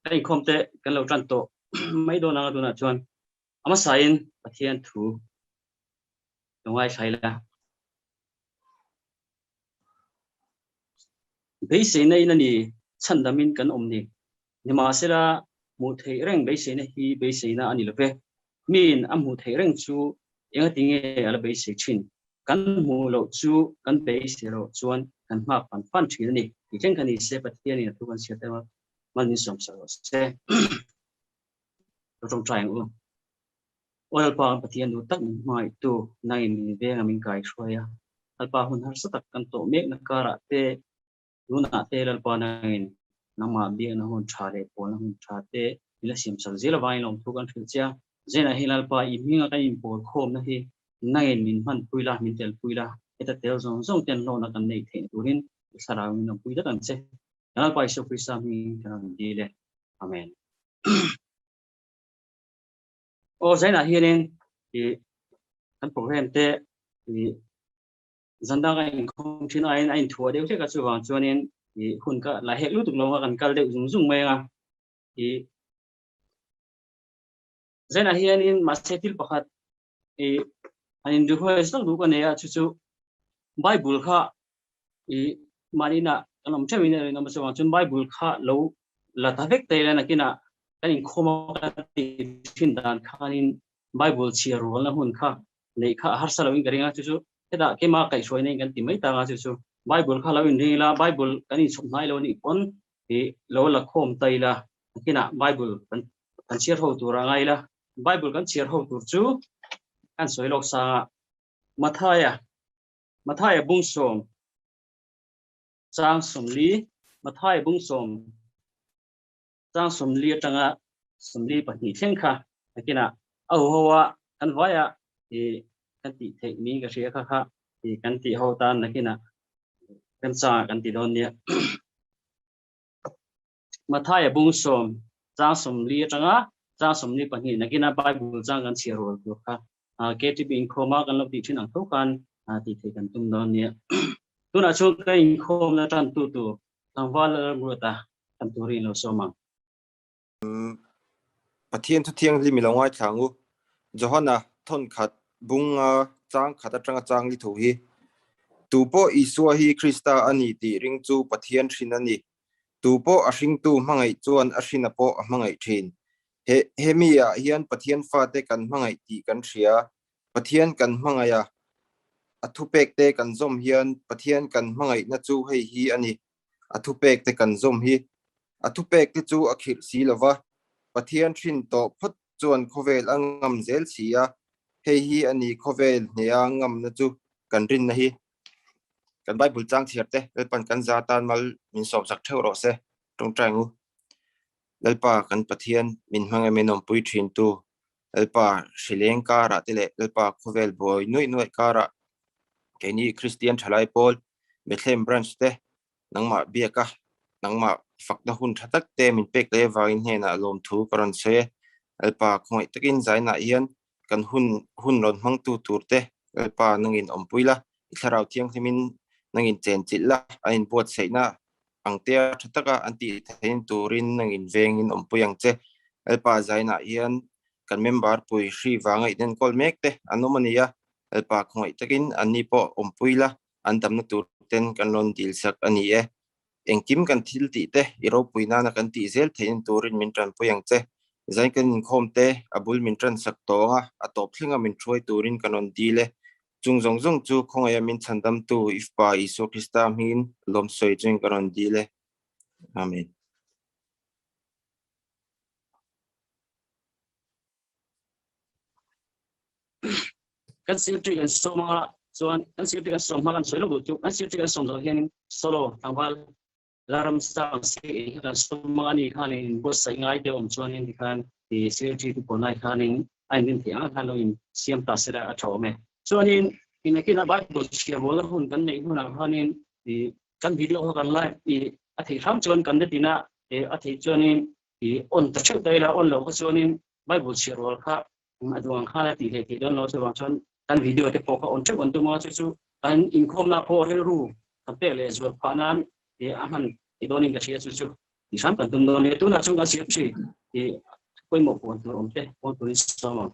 Kan inkhawm te kan lo tan tawh mai dawn anga tunah chuan a hmasain Pathian thu lo ngaithla ila. Beiseina in a ni chhandamin kan awm ni. Nimahsela hmuh theih reng beiseina hi beiseina a ni lo ve. Miin a hmuh theih reng chu engatinge a la beisei thin? Kan hmuh loh chu kan beisei loh chuan kan nghak fan fan thin a ni. Tih thleng kha ni se Pathianin a thu kan chhiat emaw mal min sawm sak rawh se. Lo tawngtai ang u. Aw Lalpa kan Pathian duh tak min hmangaihtu nangin min veng a min kai hruai a. Lalpa hun harsa tak kan tawh mekna karah te Tunah te Lalpa nangin nangmah biakna hun tha leh pawlna hun tha te min la siam sak zel avangin lawmthu kan hrilh che a. Zenah hi Lalpa i hminga kan inpawl khawmna hi nangin min hmanpui la, min telpui la, heta tel zawng zawng ten hlawhna kan neih theihna turin i thlarau min awmpui tlat ang che. Kan Lalpa Isua Krista hmingin kan rawn dil e. Amen. Aw Zenah hianin i kan program te i Zan dang a inkhawm thin aiin a inthuah deuh hlek a, chuvang chuanin ih hun ka la hek lutuk lo a, kan kal deuh zung zung mai ang a. Ih Zainah hianin mahse thil pakhat ih han inrequest tak duh ka nei a, chu chu Bible kha ih mahni inah kan awm theuhin a rinawm a, chuvang chuan Bible kha lo la ta vek ta ila nakinah kan inkhawm a kan tih thin dan khanin Bible chhiar rualna hun kha neih kha a harsa loin ka ring a, chu chu hetah keimah kaihhruaina in kan ti mai tang a, chu chu Bible kha lo inring ila, Bible kan inchhawp hnai lo anih pawn ih lo la khawm ta ila, nakinah Bible kan kan chhiar ho tur a ngai ila, Bible kan chhiar ho tur chu kan sawi lawk sang a, Mathaia, Mathaia bungsawm chang 40, Mathaia bungsawm chang 40 atanga 42 thleng kha nakinah a huho a kan vaia i kan tih theih niin ka hria kha kha i kan tih ho tan nakinah remchangah kan ti dawn nia. Mathaia bung 10 chang 40 atanga chang 42 nakinah Bible chang kan chhiar rual tur kha KTP inkhawma kan lo tih thin ang tho khan tih theih kan tum dawn nia. Tunah chuan ka inkhawmna tantu tur Tlangval Lalruata kan turin lo sawm ang. Pathian thu thianghlim i lo ngaithla ang u. Johana thawnkhat bunga chang khat atanga chang li tho hi. Tu pawh Isua hi Krista a ni tih ring chu Pathian hrin a ni. Tu pawh a hringtu hmangaih chuan a hrina pawh a hmangaih thin. He hemi ah hian Pathian fate kan hmangaih tih kan hria. Pathian kan hmangaih a, a thupekte kan zawm hian Pathian kan hmangaihna chu hei hi a ni. A thupekte kan zawm hi. A thupekte chu a khirh si lo va, Pathian hrin tawh phawt chuan khawvel a ngam zel si a, hei hi a ni khawvel hneha ngamna chu kan rinna hi. Kan Bible chang chhiar te Lalpan kan za tan mal min sawm sak theuh rawh se. Tawngtai ngu. Lalpa kan Pathian min hmang em in awmpui thin tu Lalpa hrileng karah te leh Lalpa khawvel buai nuaih nuaih karah keini Kristian thalai pawl Bethlehem branch te nangmah biak a, nangmah fakna hun tha tak te min pek leh avangin hnenah lawmthu ka rawn sawi e. Lalpa khawngaih takin zainah hian kan hun hun rawn hmangtu tur te Lalpa nangin awmpui la, i thlarau thianghlimin nangin chenchilh la, an inbuatsaihna ang tea tha taka an tih theihna turin nangin vengin awmpui ang che. Lalpa zainah hian kan member pui hri vanga inenkawl mek te an awm a ni a, Lalpa khawngaih takin anni pawh awmpui la, an damna tur ten kan rawn dil sak a ni e. Engkim kan thil tih te i ropui nana kan tih zel theihna turin min tanpui ang che. Zain kan inkhawm te a bul min tan sak tawng a, a tawp thlenga min hruai turin kan rawn dil e. Chung zawng zawng chu khawngaih a min chhandamtu i Fapa Isua Krista hmingin lawm sawi chungin ka rawn dil e. Amen. Kan secretary kan sawm a chuan kan secretary kan sawm hma kan sawi lo duh chu kan secretary kan sawm zawh hian solo tlangval laram sang se kan sawm a ni khan in buatsaih ngai te awm chuan in khan i secretary te pawh lai khan in a in rin theih ang khan lo in siam ta sela a tha awm e. Chuanin inakina Bible chhiar rual hun kan neih hunah khanin i kan video kha kan live i a theih hram chuan kan netina a theih chuanin i on ta theuh ta ila on loh kha chuanin Bible chhiar rual kha a duh ang khan a tih hlei theih dawn lo chuvang chuan kan video te pawh kha on theuh an tum a chu chu kan inkhawmna pawh rilru kan pek leh zual phah nan a hman theih dawnin ka hria chu chu. Tih hram kan tum dawn nia. Tunah chuan kan secretary i pawimawh puan tur awm te puan turin sawm ang.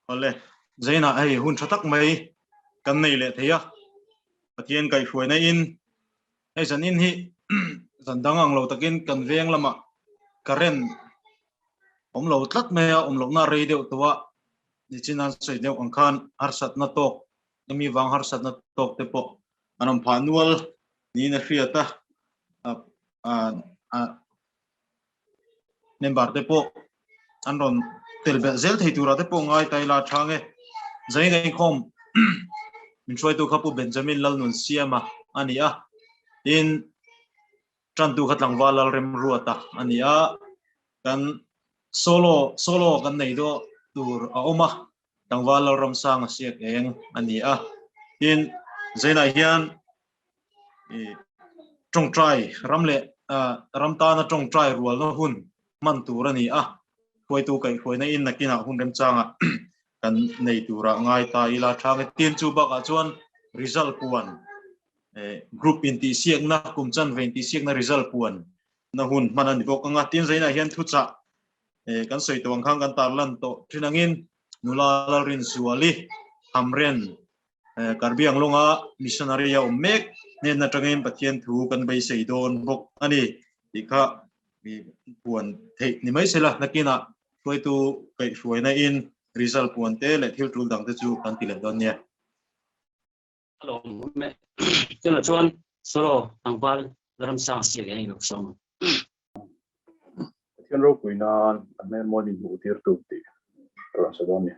Awle, Zaina hei hun tha tak mai kan nei leh thei a. Pathian kaihhruaina in hei zan in hi zan dang ang lo takin kan veng lamah current awm lo tlat mai a, awm lohna rei deuh tawh a, nichin an sawi deuh ang khan harsatna tawk mi vang harsatna tawk te pawh an awm phah nual niin a hriat a, member te pawh an rawn tel belh zel thei tura te pawh ngai ta ila tha nge. Zain inkhawm min hruaitu kha Pu Benjamin Lalnun Siama a ni a, tin tantu kha tlangval Lalremruata a ni a, kan solo solo kan nei dawh tur a awm a, tlangval Lalramsanga siak eng a ni a, tin Zainah hian tawngtai ram leh ram tana tawngtai rualna hun hman tur a ni a, hruaitu kaihhruaina in nakinah hun remchangah kan nei tura ngai ta ila tha nge. Tin, chu bakah chuan result puan group intihsiakna kum chanve intihsiakna result puan na hun hman a ni bawk ang a. Tin, zainah hian thuchah kan sawi tawh ang khan kan tarlan tawh thin angin nula Lalrinzuali Hamren Karbiang lawnga missionary a awm mek hnen atangin Pathian thu kan beisei dawn bawk a ni tih kha mi puan theih ni mai sela nakinah hruaitu kaihhruaina in result puan te leh thil tul dang te chu kan ti leh dawn nia. Hello, me. Chuna chuan solo tlangval Ramsang siak eng lo sawm. Pathian ropui nan a hmel mawi min hmuh tir tu tih ka rawn sawi dawn a ni.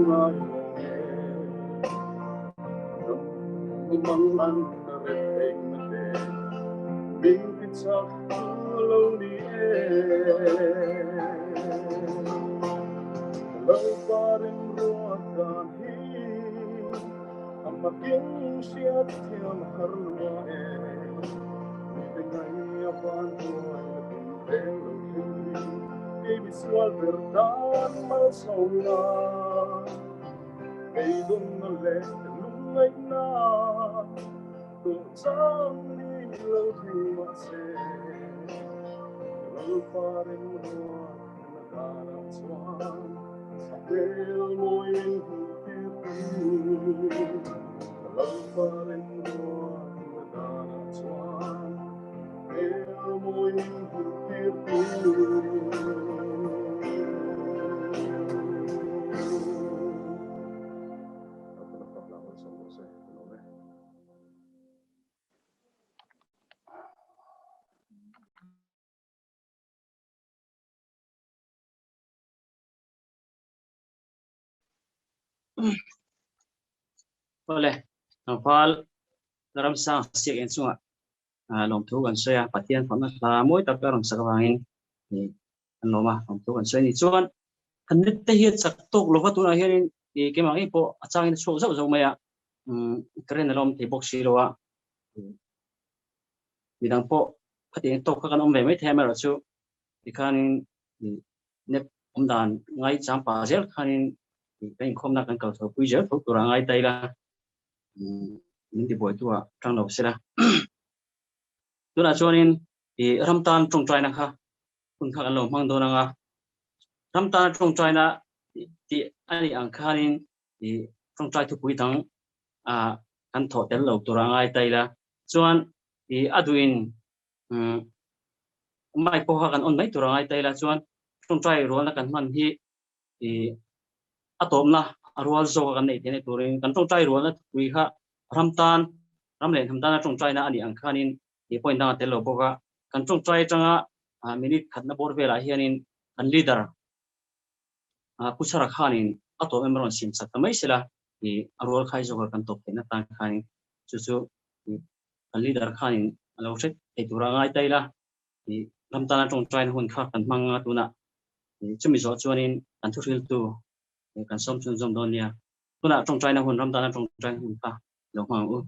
ngai lo e. Dam mang an ret theih na te, min ti chak tu lo ni e. Lalpa remruat dan hi a makin hriat thiam har lua e. Mite ngai a van hnuai na tin reng lo thleng hi kei misual ber tan malsawmna. Beidawnna leh lungngaihna tawh chang ni lo thleng mahse Lalpa remruat na danah chuan a hmel mawi min hmuh tir tu. Lalpa remruat na danah chuan a hmel mawi min hmuh tir tu. Awle, tlangval Ramsang siak en chungah lawmthu kan sawi a, Pathian fakna hla mawi tak a rawn sak avangin kan lawm a, lawmthu kan sawi a ni. Chuan kan net te hi a chak tawk lova tunah hianin keimah ngei pawh a changin a chhuak zauh zauh mai a, current a la awm thei bawk si lo a, midang pawh khatiang tawk kha kan awm ve mai thei amaherawhchu tikhanin net awm dan ngai chang pah zel khanin kan inkhawmna kan kal chho pui zel tho tura ngai ta ila min ti buai tu ah tang lo sela. Tunah chuanin i ram tan tawngtaina kha hun kha kan lo hmang dawn anga ram tan tawngtaina tih a nih ang khanin i tawngtai thupui dang a kan thawh tel lo tura ngai ta ila chuan i a duhin mic pawh kha kan on mai tur a ngai ta ila chuan tawngtai rualna kan hman hi i a tawpna a rual zawk a kan neih theihna turin kan tawngtai rualna thupui kha ram tan ram leh hnam tana tawngtaina a nih ang khanin i point dang a tel lo bawk a kan tawngtai atanga minute khatna bawr velah hianin kan leader Pu Chhara khanin a tawp em a rawn siam chak ta mai sela i a rual khai zawk a kan tawp theihna tan khanin chu chu kan leader khanin a lo hre thei tura ngai ta ila i ram tana tawngtaina hun kha kan hmang a tunah i chumi zawh chuanin kan thuhriltu kan sawm chhunzawm dawn nia tunah tawngtaina hun ram tana tawngtaina hun kha lo hmang ang u.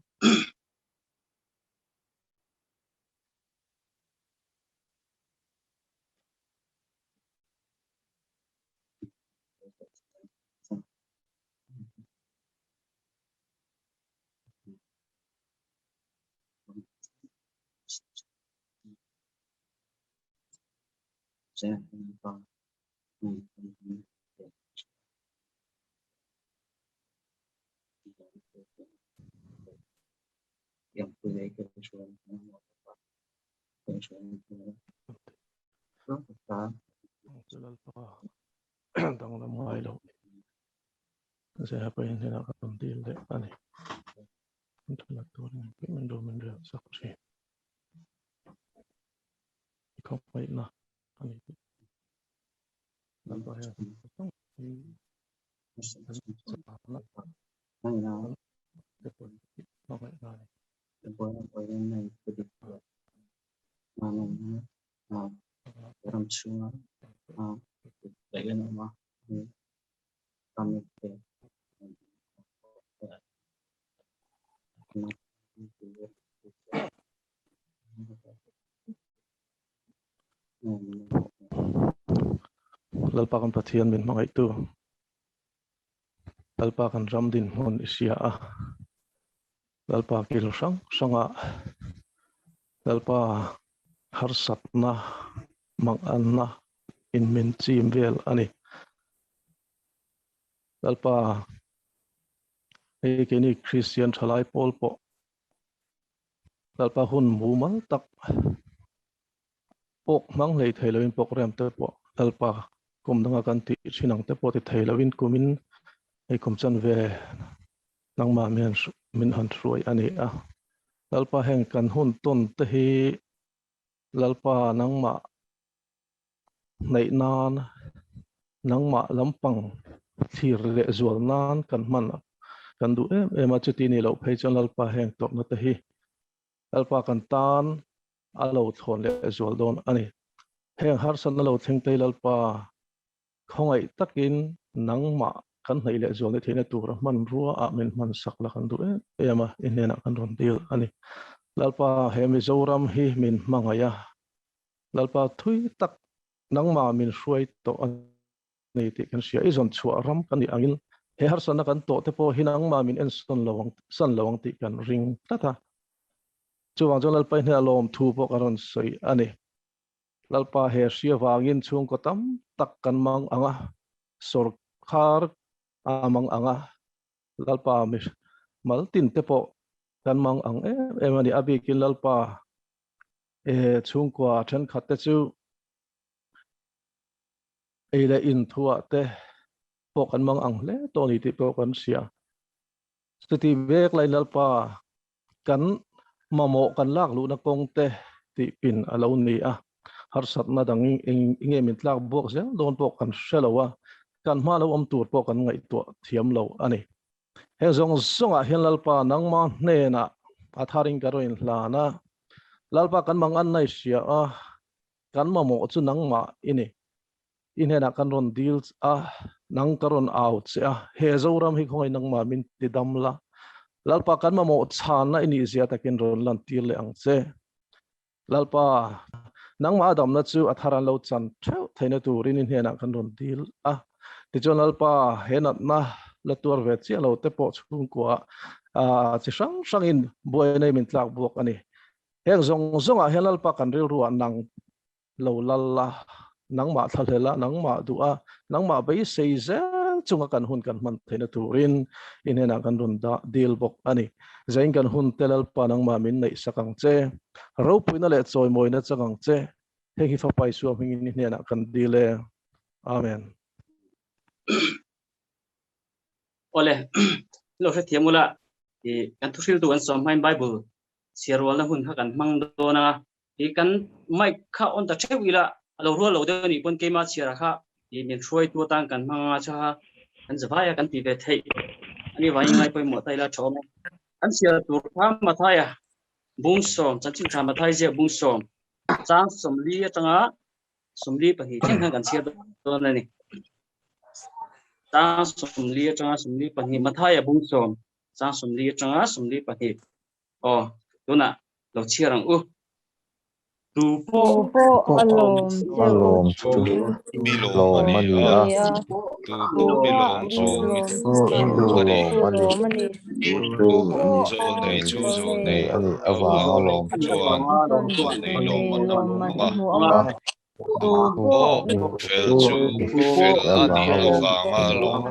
Danglam ngai lo. Zia pawhin hnenah ka rawn dil leh a ni. Min thalat turin engkim min ru min riat sak thin. I khawnghaihna a ni tih Lalpa hian hmangaihna a ni. Lalpa kan Pathian min hmangaihtu Lalpa kan ram dinhmun i hria a, Lalpa kil hrang hrangah Lalpa harsatna manganna in min chim vel a ni. Lalpa hei keini Kristian thalai pawl pawh Lalpa hun mumal tak pawk hmang hlei thei loin program te pawh Lalpa kum danga kan tih thin ang te pawh ti thei loin kumin hei kum chan ve nangmah min min han hruai a ni a. Lalpa heng kan hun tawn te hi Lalpa nangmah hnaih nan nangmah lampang thlir leh zual nan kan hman kan duh em em a, chuti ni loh phei chuan Lalpa heng tawrhna te hi Lalpa kan tan a lo thlawn leh zual dawn a ni. Heng harsatna lo thleng te hi Lalpa khawngaih takin nangmah kan hnaih leh zual ni theihna tura hmanrua ah min hman sak la kan duh em em a, i hnenah kan rawn dil a ni. Lalpa he Mizoram hi min hmangaih a, Lalpa thui tak nangmah min hruai tawh a ni tih kan hria. I zawn chhuah ram kan nih angin he harsatna kan tawh te pawh hi nangmah min ensawn lo ang san lo ang tih kan ring tlat a. Chuvang chuan Lalpa i hnenah lawmthu pawh kan rawn sawi a ni. Lalpa he hria vangin chhungkaw tam tak kan mang ang a, sawrkar a mang ang a, Lalpa mi mal tin te pawh kan mang ang em em a ni. A bikin Lalpa e chhungkua thenkhat te chu ei leh in thuah te pawh kan mang ang hle tawh a ni tih pawh kan hria. Chuti vek laiin Lalpa kan mamawh kan lak luhna kawng te tih pin a lo ni a, harsatna dang eng nge min tlak buak zel dawn pawh kan hre lo a, kan hma lo awm tur pawh kan ngaihtuah thiam lo a ni. Heng zawng zawngah hian Lalpa nangma hnenah a tharin ka rawn inhlan a, Lalpa kan mangan nai hria a, kan mamawh chu nangmah i ni. I hnenah kan rawn dil a, nang ka rawn au che a, he Zoram hi khawngaih nangmah min ti dam la, Lalpa kan mamawh chhanna i nih zia takin rawn lan tir leh ang che. Lalpa, nangmah a damna chu a thar an lo chan theuh theihna turin i hnenah kan rawn dil a. Tichuan Lalpa, he natna la tuar ve chiah lo te pawh chhungkua chi hrang hrangin buai nei min tlak buak a ni. Heng zawng zawngah hian Lalpa kan rilruah nang lo lal la, nangmah thlahlel a, nangmah duh a, nangmah beisei zel chunga kan hun kan hman theihna turin i hnenah kan rawn dah dil bawk a ni. Zain kan hun te Lalpa nangmah min neih sak ang che, ropuina leh chawimawina chang ang che, heng hi Fapa Isua hmingin i hnenah kan dil e. Amen. Awle, lo hrethiam ula, i kan thuhriltu kan sawm hmain Bible chhiarrualna hun kha kan hmang dawn a, i kan mic kha on ta theuh ila a lo rual lo deuh anih pawn keimah chhiar kha i min hruaitu atan kan hmang anga chu kha kan zavai a kan ti ve theih ani vangin ngai pawimawh ta ila tha awm e. Kan chhiar tur kha Mathaia bungsawm chanchin tha Mathai ziak bungsawm chang 40 atanga 42 thleng khan kan chhiar dawn a ni. Chang 40 atanga 42 Mathaia bungsawm chang 40 atanga 42 Aw, tunah lo chhiar ang u. Tu pawh Tu pawh a lawm A lawm chu Mi lawm lawm a a ni ni a, a. tu pawh mi lawm chu mi Mi a ni. lawm a ni. lawm a ni. Tu pawh zawlnei chu zawlnei Nei a nih avanga avanga lawm lawm chuan Chuan zawlnei lawm an lawm hmu an ang a. hmu ang a. Tu pawh fel chu mi fel a nih avanga lawm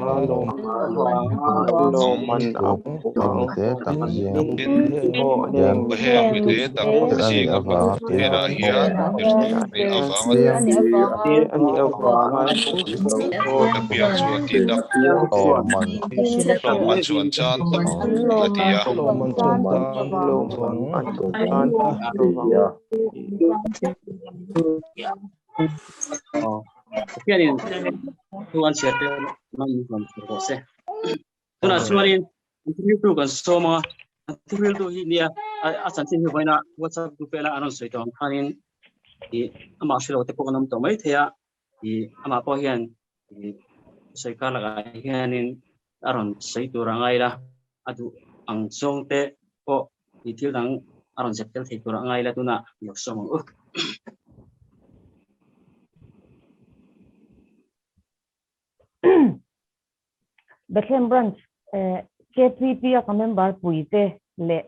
Mi te tak zing Tin, hian heng mi te tak fel a nih zinga avanga pakhat hnenah hian tirhkoh nih avanga apiang chu a ti tak. Lawmman Lawmman chuan chan tak a ti a. Lawmman chuan tan vang a. Pathianin thu an chhiar te man min rawn chhiar rawh se. Tunah chuanin an thuhriltu kan sawm a, an thuhriltu hi nia a chanchin hi vawiina WhatsApp group vela an rawn sawi tawh ang khanin ih amah hrelo te pawh kan awm tawh mai thei a, ih amah pawh hian ih sawi kar lakah hianin a rawn sawi tur a ngai la, a duh ang zawng te pawh ih thil dang a rawn zep tel thei tur a ngai la tunah lo sawm ang u. Bethlehem Branch KTP a ka member puite leh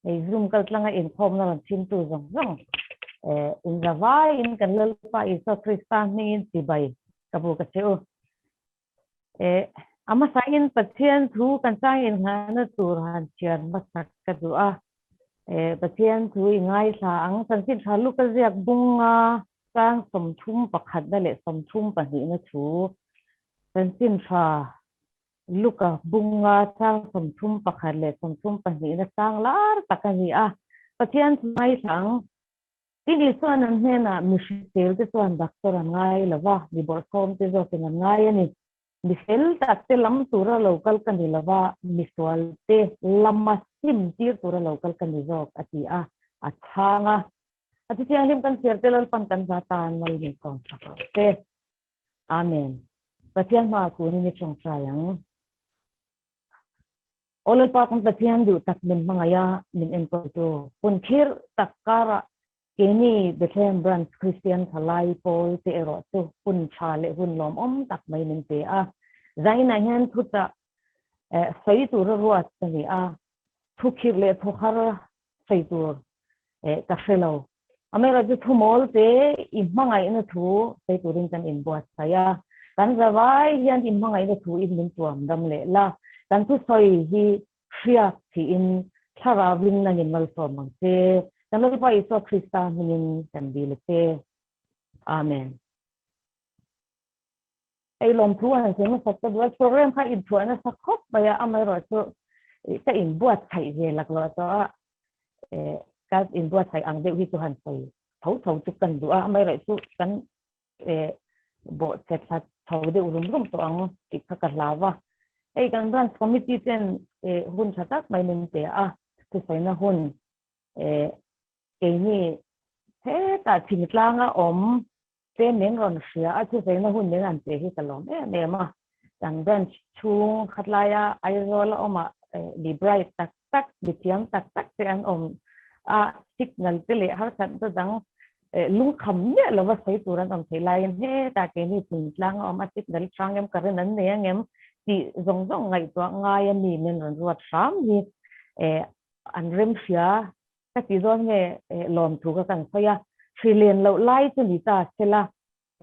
hei Zoom kaltlanga inkhawmna rawn chhimtu zawng zawng inzavaiin kan Lalpa Isua Krista hmingin chibai ka bu ka che u. A hmasain Pathian thu kan chang inngahna tur han chhiar hmasak ka duh a. Pathian thu i ngaithla ang. Chanchin tha Luka ziak bunga chang 31 na leh 32 na thu. Chanchin tha Luka bunga chang 31 leh 32 na chang lar tak a ni a. Pathian thu ngaithla ang. Tin Isuan an hnenah mihrisel te chuan doctor an ngai lo va, mi bawrhsawm te zawkin an ngai a ni. Mi fel tak te lam tura lo kal ka ni lova, misual te lama sim tir tura lo kal ka ni zawk, a ti a, a chhang a. A ti thianghlim kan chhiar te Lalpan kan za tan mal min sawm sak rawh se. Amen. Pathian hmaah kunin i tawngtai ang. Aw Lalpa kan Pathian duh tak min hmangaih a, min enkawltu hun khirh tak karah Keini Bethlehem Branch Kristian Thalai pawl te erawh chu hun tha leh hun lawmawm tak mai min pe a. Zainah hian thuchah sawi tura ruat ka ni a, thukhirh leh thuhar sawi tur ka hre lo. Amaherawhchu chu thumawl te i hmangaihna thu sawi turin kan inbuatsaih a, kan zavai hian i hmangaihna thu in min tuam dam leh la, kan thusawi hi Hriak thiin thlarau in nangin malsawm ang che. Kan Lalpa Isua Krista hmingin kan dil a che. Amen. Hei lawmthu a han sawi hmasak ta duh a, program kha inthuah nasa khawp mai a, amaherawh chu ka inbuatsaih ve laklawh tawh a, ka inbuatsaih ang deuh hi chu han sawi tho tho chu kan duh a, amaherawh chu kan bawhchhe thla chho deuh rum rum tawh ang tih kha ka hlau a. Hei kan branch committee ten hun tha tak mai min pe a, thusawina hun keini hetah thingtlanga awm te min rawn hria a, thusawina hun min han pe hi ka lawm em em a. Kan branch chhung khatlaia Aizawl a awmah mi bright tak tak, mi thiam tak tak te an awm a, signal te leh harsatna dang lungkham miah lova sawi tur an awm theih laiin hetah keini thingtlang a awm a, signal hrang em current an nei ang em tih zawng zawng ngaihtuah ngai a mi min rawn ruat hram hi an remhria ka tih dawn nge lawmthu ka kan sawi a, hrilen loh lai chu ni ta sela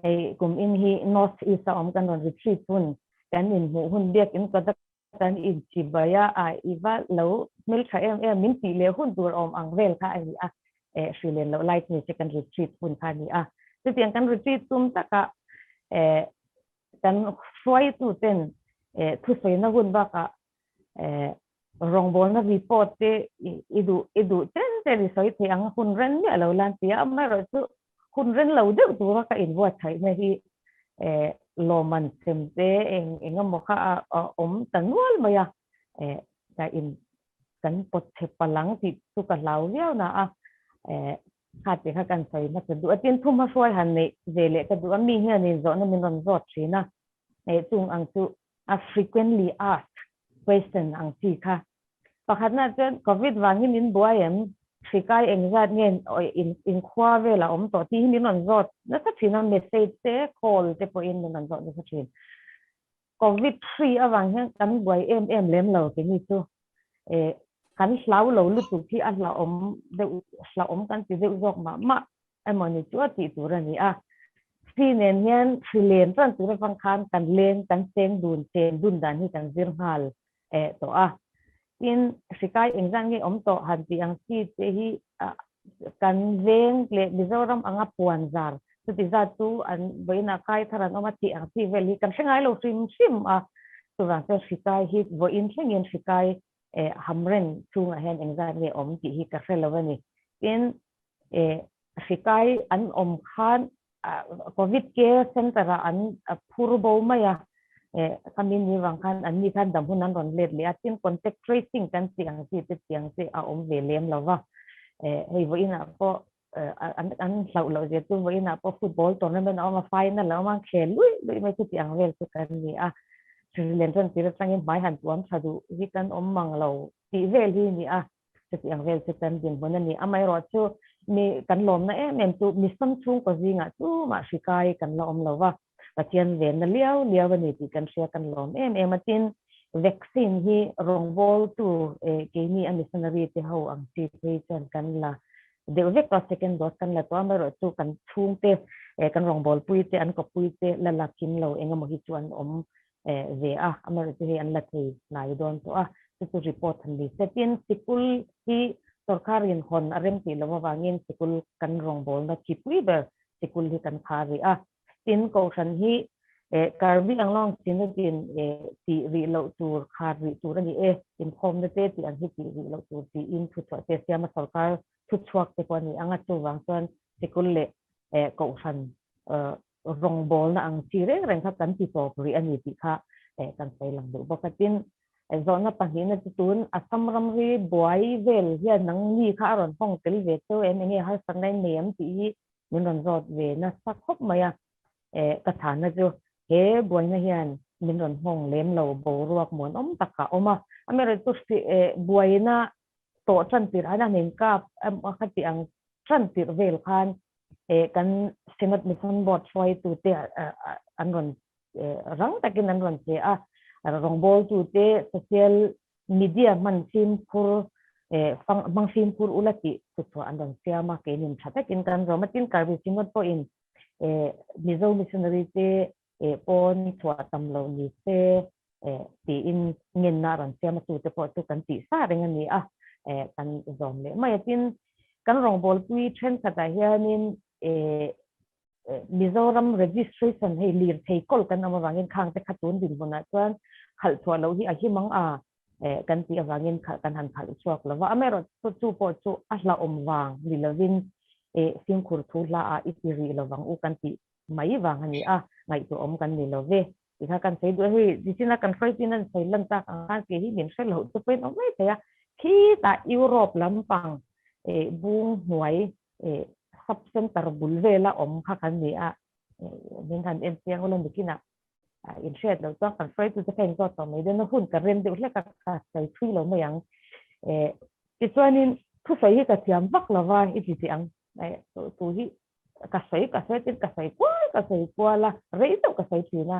Hei kum in hi North East a awm kan rawn retreat hun kan inhmuh hun biak in kawt a kan inchibai a, a i va lo hmeltha em em min tih leh hun tur awm ang vel kha a ni a, eh hri len loh lai chu ni se kan retreat hun kha a ni a. Chutiang kan retreat tum takah eh kan hruaitu ten eh thusawina hun bakah eh rawngbawlna report te i duh i duh chen chen i sawi thei ang hun ren miah lo lan ti a, amaherawhchu hun ren lo deuh tura ka inbuatsaihna hi eh lawmman sem te eng eng emaw kha a awm ta nual mai a, eh ka in kan pawt chhe palang tih chu ka hlau viau na a, eh kha tih kha kan sawi hmasa duh a, tin thumhma hruai han neih ve leh ka duh a, mi hianin zawhna min rawn zawt thin a, eh chung ang chu a frequently asked question ang chi kha. Pakhatna chuan Covid vang hi min buai em? Hri kai engzat nge in khua vel a awm tawh tih hi min rawn zawt nasa thin a, message te call te pawhin min rawn zawt nasa thin. Covid hri avang hian kan buai em em lem lo keini chu eh kan hlau lo lutuk hi a hlauhawm deuh hlauhawm kan ti deuh zawk mah mah emaw ni chu a tih tur a ni a. Hri nen hian hri len tan tur avang khan kan leng kan cheng dun chen dun dan hi kan zir nghal eh tawh a. Tin, hri kai engzat nge awm tawh han tih ang chi te hi kan veng leh Mizoram anga puan zar chuti zat chu an vawiinah kai thar an awm a tih ang chi vel hi kan hre ngai lo hrim hrim a. Chuvang chuan hri kai hi vawiin thlengin hri kai eh hamreng chhungah hian engzat nge awm tih hi ka hre lo a ni. Tin, eh hri kai an awm khan Covid care center ah an phur bo mai a, eh khami ni vang khan an ni khan dam hun an rawn let leh a, tin contact tracing kan tih ang chi te tih ang chi a awm ve lem lo va, eh hei vawiinah pawh an an hlauh loh zia chu vawiinah pawh football tournament a awm a, final a awm a, khel luih luih mai chu tih ang vel chu kan ni a, hri len chuan tir atangin hmai han tuam tha duh hi kan awm mang lo tih vel hi a ni a. Chuti ang vel chu kan dinhmun a ni. Amaherawhchu mi kan lawmna em em chu Misam chhungkaw zingah tumah hri kai kan la awm lo va, Pathian venna liau liau a ni tih kan hria kan lawm em em a. Tin, vaccine hi rawngbawltu keini a missionary te ho ang chi phei chuan kan la deuh vek a, second dose kan la tawh a, amaherawhchu kan chhungte kan rawngbawlpui te an kawppui te la la kim lo engemaw hi chu an awm ve a, amaherawhchu hei an la thei hnai dawn tawh a, chu chu report han ni se. Tin, sikul hi sorkarin hawn a rem tih loh avangin sikul kan rawngbawlna thipui ber sikul hi kan kha rih a. Tin, kohhran hi Karbi Anglong Synod-in tih rih loh tur, khar rih tur a ni e, inkhawmna te tih ang hi tih rih loh tur tiin thuchhuah te a siam a, sorkar thuchhuak te pawh a ni ang a, chuvang chuan sikul leh kohhran. rawngbawlna ang chi reng reng kha kan ti tawp rih a ni tih kha kan sawi lang deuh bawk a. Tin, zawhna pahnihna chu tun Assam ramri buai vel hian nang mi kha a rawn hawng tel ve cheu em, enge harsatna in nei em tih hi min rawn zawt ve nasa khawp mai a. Ka chhanna chu he buaina hian min rawn hawng lem lo boruak muanawm tak a awm a. Amaherawhchu buaina tawh tan tirh an an inkap a kha tih ang tan tirh vel khan kan Synod Mission Board hruaitute an rawn rang takin an rawn che a, rawngbawltute social media hman fimkhur hmang fimkhur ula tih thuchhuah an rawn siam a, keinin tha takin kan zawm a, tin Karbi Synod pawhin Mizo missionary te pawn chhuah tam lo ni se tiin ngenna a rawn siam a, chute pawh chu kan tih sa reng a ni a, kan zawm leh mai a. Tin, kan rawngbawlpui thenkhatah hianin Mizoram registration hei lirthei kawl kan awm avangin khangte kha tun dinhmunah chuan khalh chhuah loh hi a him ang a kan tih avangin kan han khalh chhuak lo va. Amaherawhchu chu pawh chu a hlauhawm vang ni lovin fimkhur thu hla ah i ti rih lovang u kan tih mai vang a ni a, ngaihtuah awm kan ni lo ve. Ti kha kan sawi duh a, hei nichin a kan hruaitin an sawi lan tak ang khan kei hi min hre loh chu pawhin awm mai thei a, khitah Europe lampang bung hnuai sub center bul vela awm kha kan ni a, min han en chiang ula nikinah in hriat loh chuan kan hruaitu te kha in zawt tawh mai dawn a, hun ka rem deuh hlek a ka sawi thui lo mai ang. Tichuanin thusawi hi ka thiam vak lova i ti teh ang, tu hi ka sawi ka sawi tin ka sawi kual ka sawi kual a, rei deuh ka sawi thin a.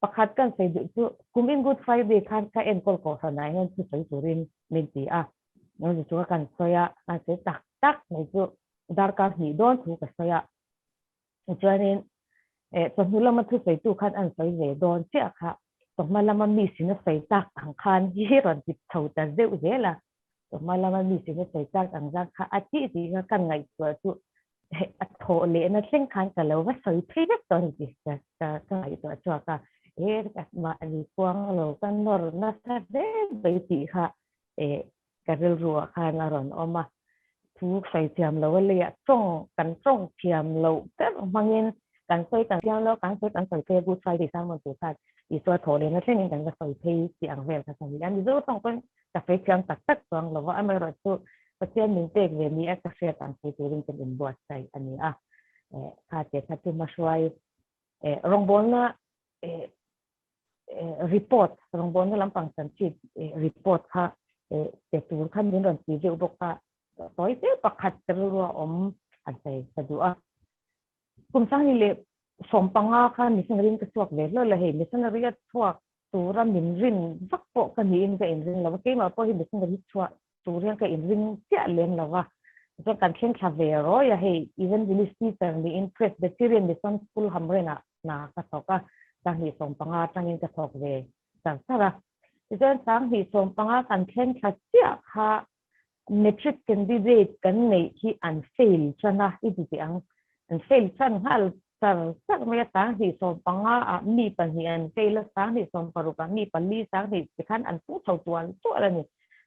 Pakhat kan sawi duh chu kum in Good Friday khan ka enkawl kohhranah hian thu sawi turin min ti a, chu chu kan sawi a, kan sawi tak tak mai chu darkar hnih dawn thu ka sawi a. Tichuanin chawhnu lama thusawitu khan an sawi ve dawn chiah kha chawhma lama mi sin a sawi tak ang khan hi rawn ti chho ta zeuh zel a, chawhma lama mi sin a sawi tak ang zang kha a tih tih kha kan ngaihtuah chu a thawh lehna thleng khan ka lo va sawi phei vek tawh a ni tih ka ka ngaihtuah chhuak a, he mahni kuang lo ka nawr nasa hle mai tih kha ka rilruah khan a rawn awm a, thu sawi thiam lo a leiah tawng kan tawng thiam loh ber hmangin kan sawi kan thiam lo, kan sawi kan sawi phei a, Good Friday sermon tur khan Isua thawh lehna thlengin kan va sawi phei tih ang vel kha ka ni a, Mizo tawng pawn ka sawi thiam tak tak chuang lo va, amaherawhchu Pathian min pek ve ni a ka hriat ang sawi turin kan inbuatsaih a ni a, kha che kha chu hmahruai rawngbawlna report rawngbawlna lampang chanchin report kha pe tur khan min rawn ti deuh bawk a, tawi te pakhat ka rilru a awm an sawi ka duh a. Kum sanghnih leh 15 khan missionary in ka chhuak ve hlawl a, hei missionary a chhuak tura min rin vak pawh ka niin ka inring lo va, keimah pawh hi missionary chhuah tur hian ka inring chiah lem lo va, chuan kan thleng thla ve rawi a, hei evangelist teacher niin Presbyterian Mission School Hamren-ah hna ka thawk a, 2015 atangin ka thawk ve char char a. Tichuan 2015 kan thleng thla chiah kha matric candidate kan neih hi an fail tan a, i ti teh ang, an fail tan nghal char char mai a, 2015 ah mi pahnih an fail a, 2016 ah mi pali, 20 tikhan an pung chho tual tual a ni.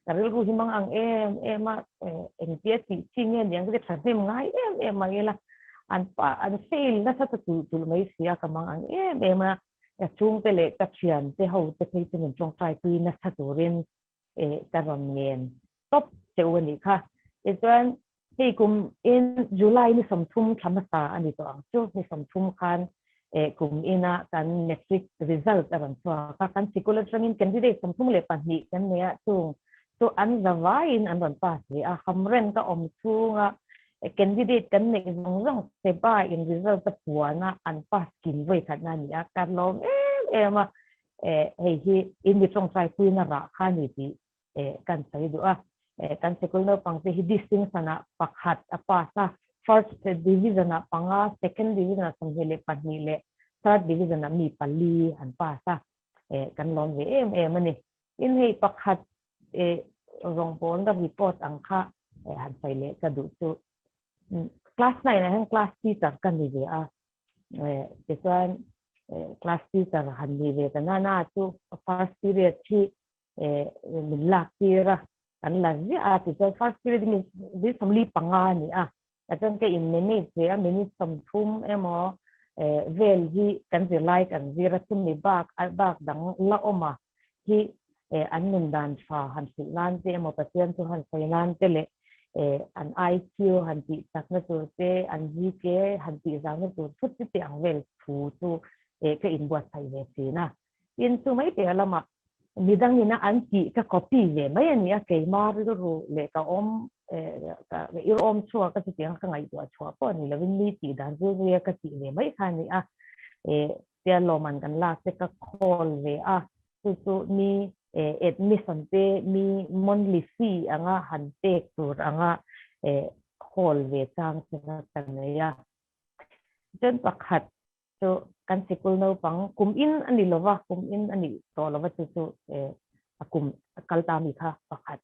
Ka rilru hi mang ang em em a, engtia tih chi nge niang ka ti thahnem ngai em em mai ila, an pa an fail nasa ta tulh tulh mai si a, ka mang ang em em a, ka chhungte leh ka thiante ho te phei chu min tawngtai pui nasa turin ka rawn ngen tawp che u a nih kha. Tichuan hei kum in July ni 30 thla hmasa a ni tawh ang chu, ni 30 khan kum ina kan matric result a rawn chhuak a, kan sikul atangin candidate 32 kan nei a, chung chu an zavaiin an rawn pass ve a, hamren ka awm chhunga candidate kan neih zawng zawng seba in result a puan a, an pass kim vawi khatna a ni a, ka lawm em em a, hei hi in mi tawngtai puina rah kha a ni tih kan sawi duh a, kan sikul naupang te hi distinction ah pakhat a pass a, first division ah panga, second division ah 22 leh third division ah mi pali an pass a, kan lawm ve em em a ni. Tin hei pakhat rawngbawlna report ang kha han sawi leh ka duh chu class 9 ah hian class teacher ka ni ve a, tichuan class teacher han ni ve ta na na chu first period hi min lak tir a, kan la ziah a, tichuan first period hi 45 a ni a. Chuan ka in manage ve a, minute 30 emaw vel hi kan zirlai kan zir a, chumi bak bak dang la awm a hi an nun dan tha han hrilh nan te emaw Pathian chu han sawi nan te leh an IQ han tih chakna tur te, an GK han tih zauhna tur thut chu tih ang vel thu chu ka inbuatsaih ve thin a. Tin, chu mai piah lamah midangina an tih ka copy ve mai a ni a, keima rilru leh ka awm ka irawm chhuak a chutiang ka ngaihtuah chhuah pawh a ni lovin mi tih dan zui zuia ka tih ve mai kha a ni a. Tia lawmman kan lak te ka call ve a, chu chu mi admission te mi monthly fee anga han pek tur anga call ve chang che kha ka nei a. Chuan pakhat chu kan sikul naupang kum in a ni lova, kum in a nih tawh lova chu chu a kum a kal ta mi kha pakhat.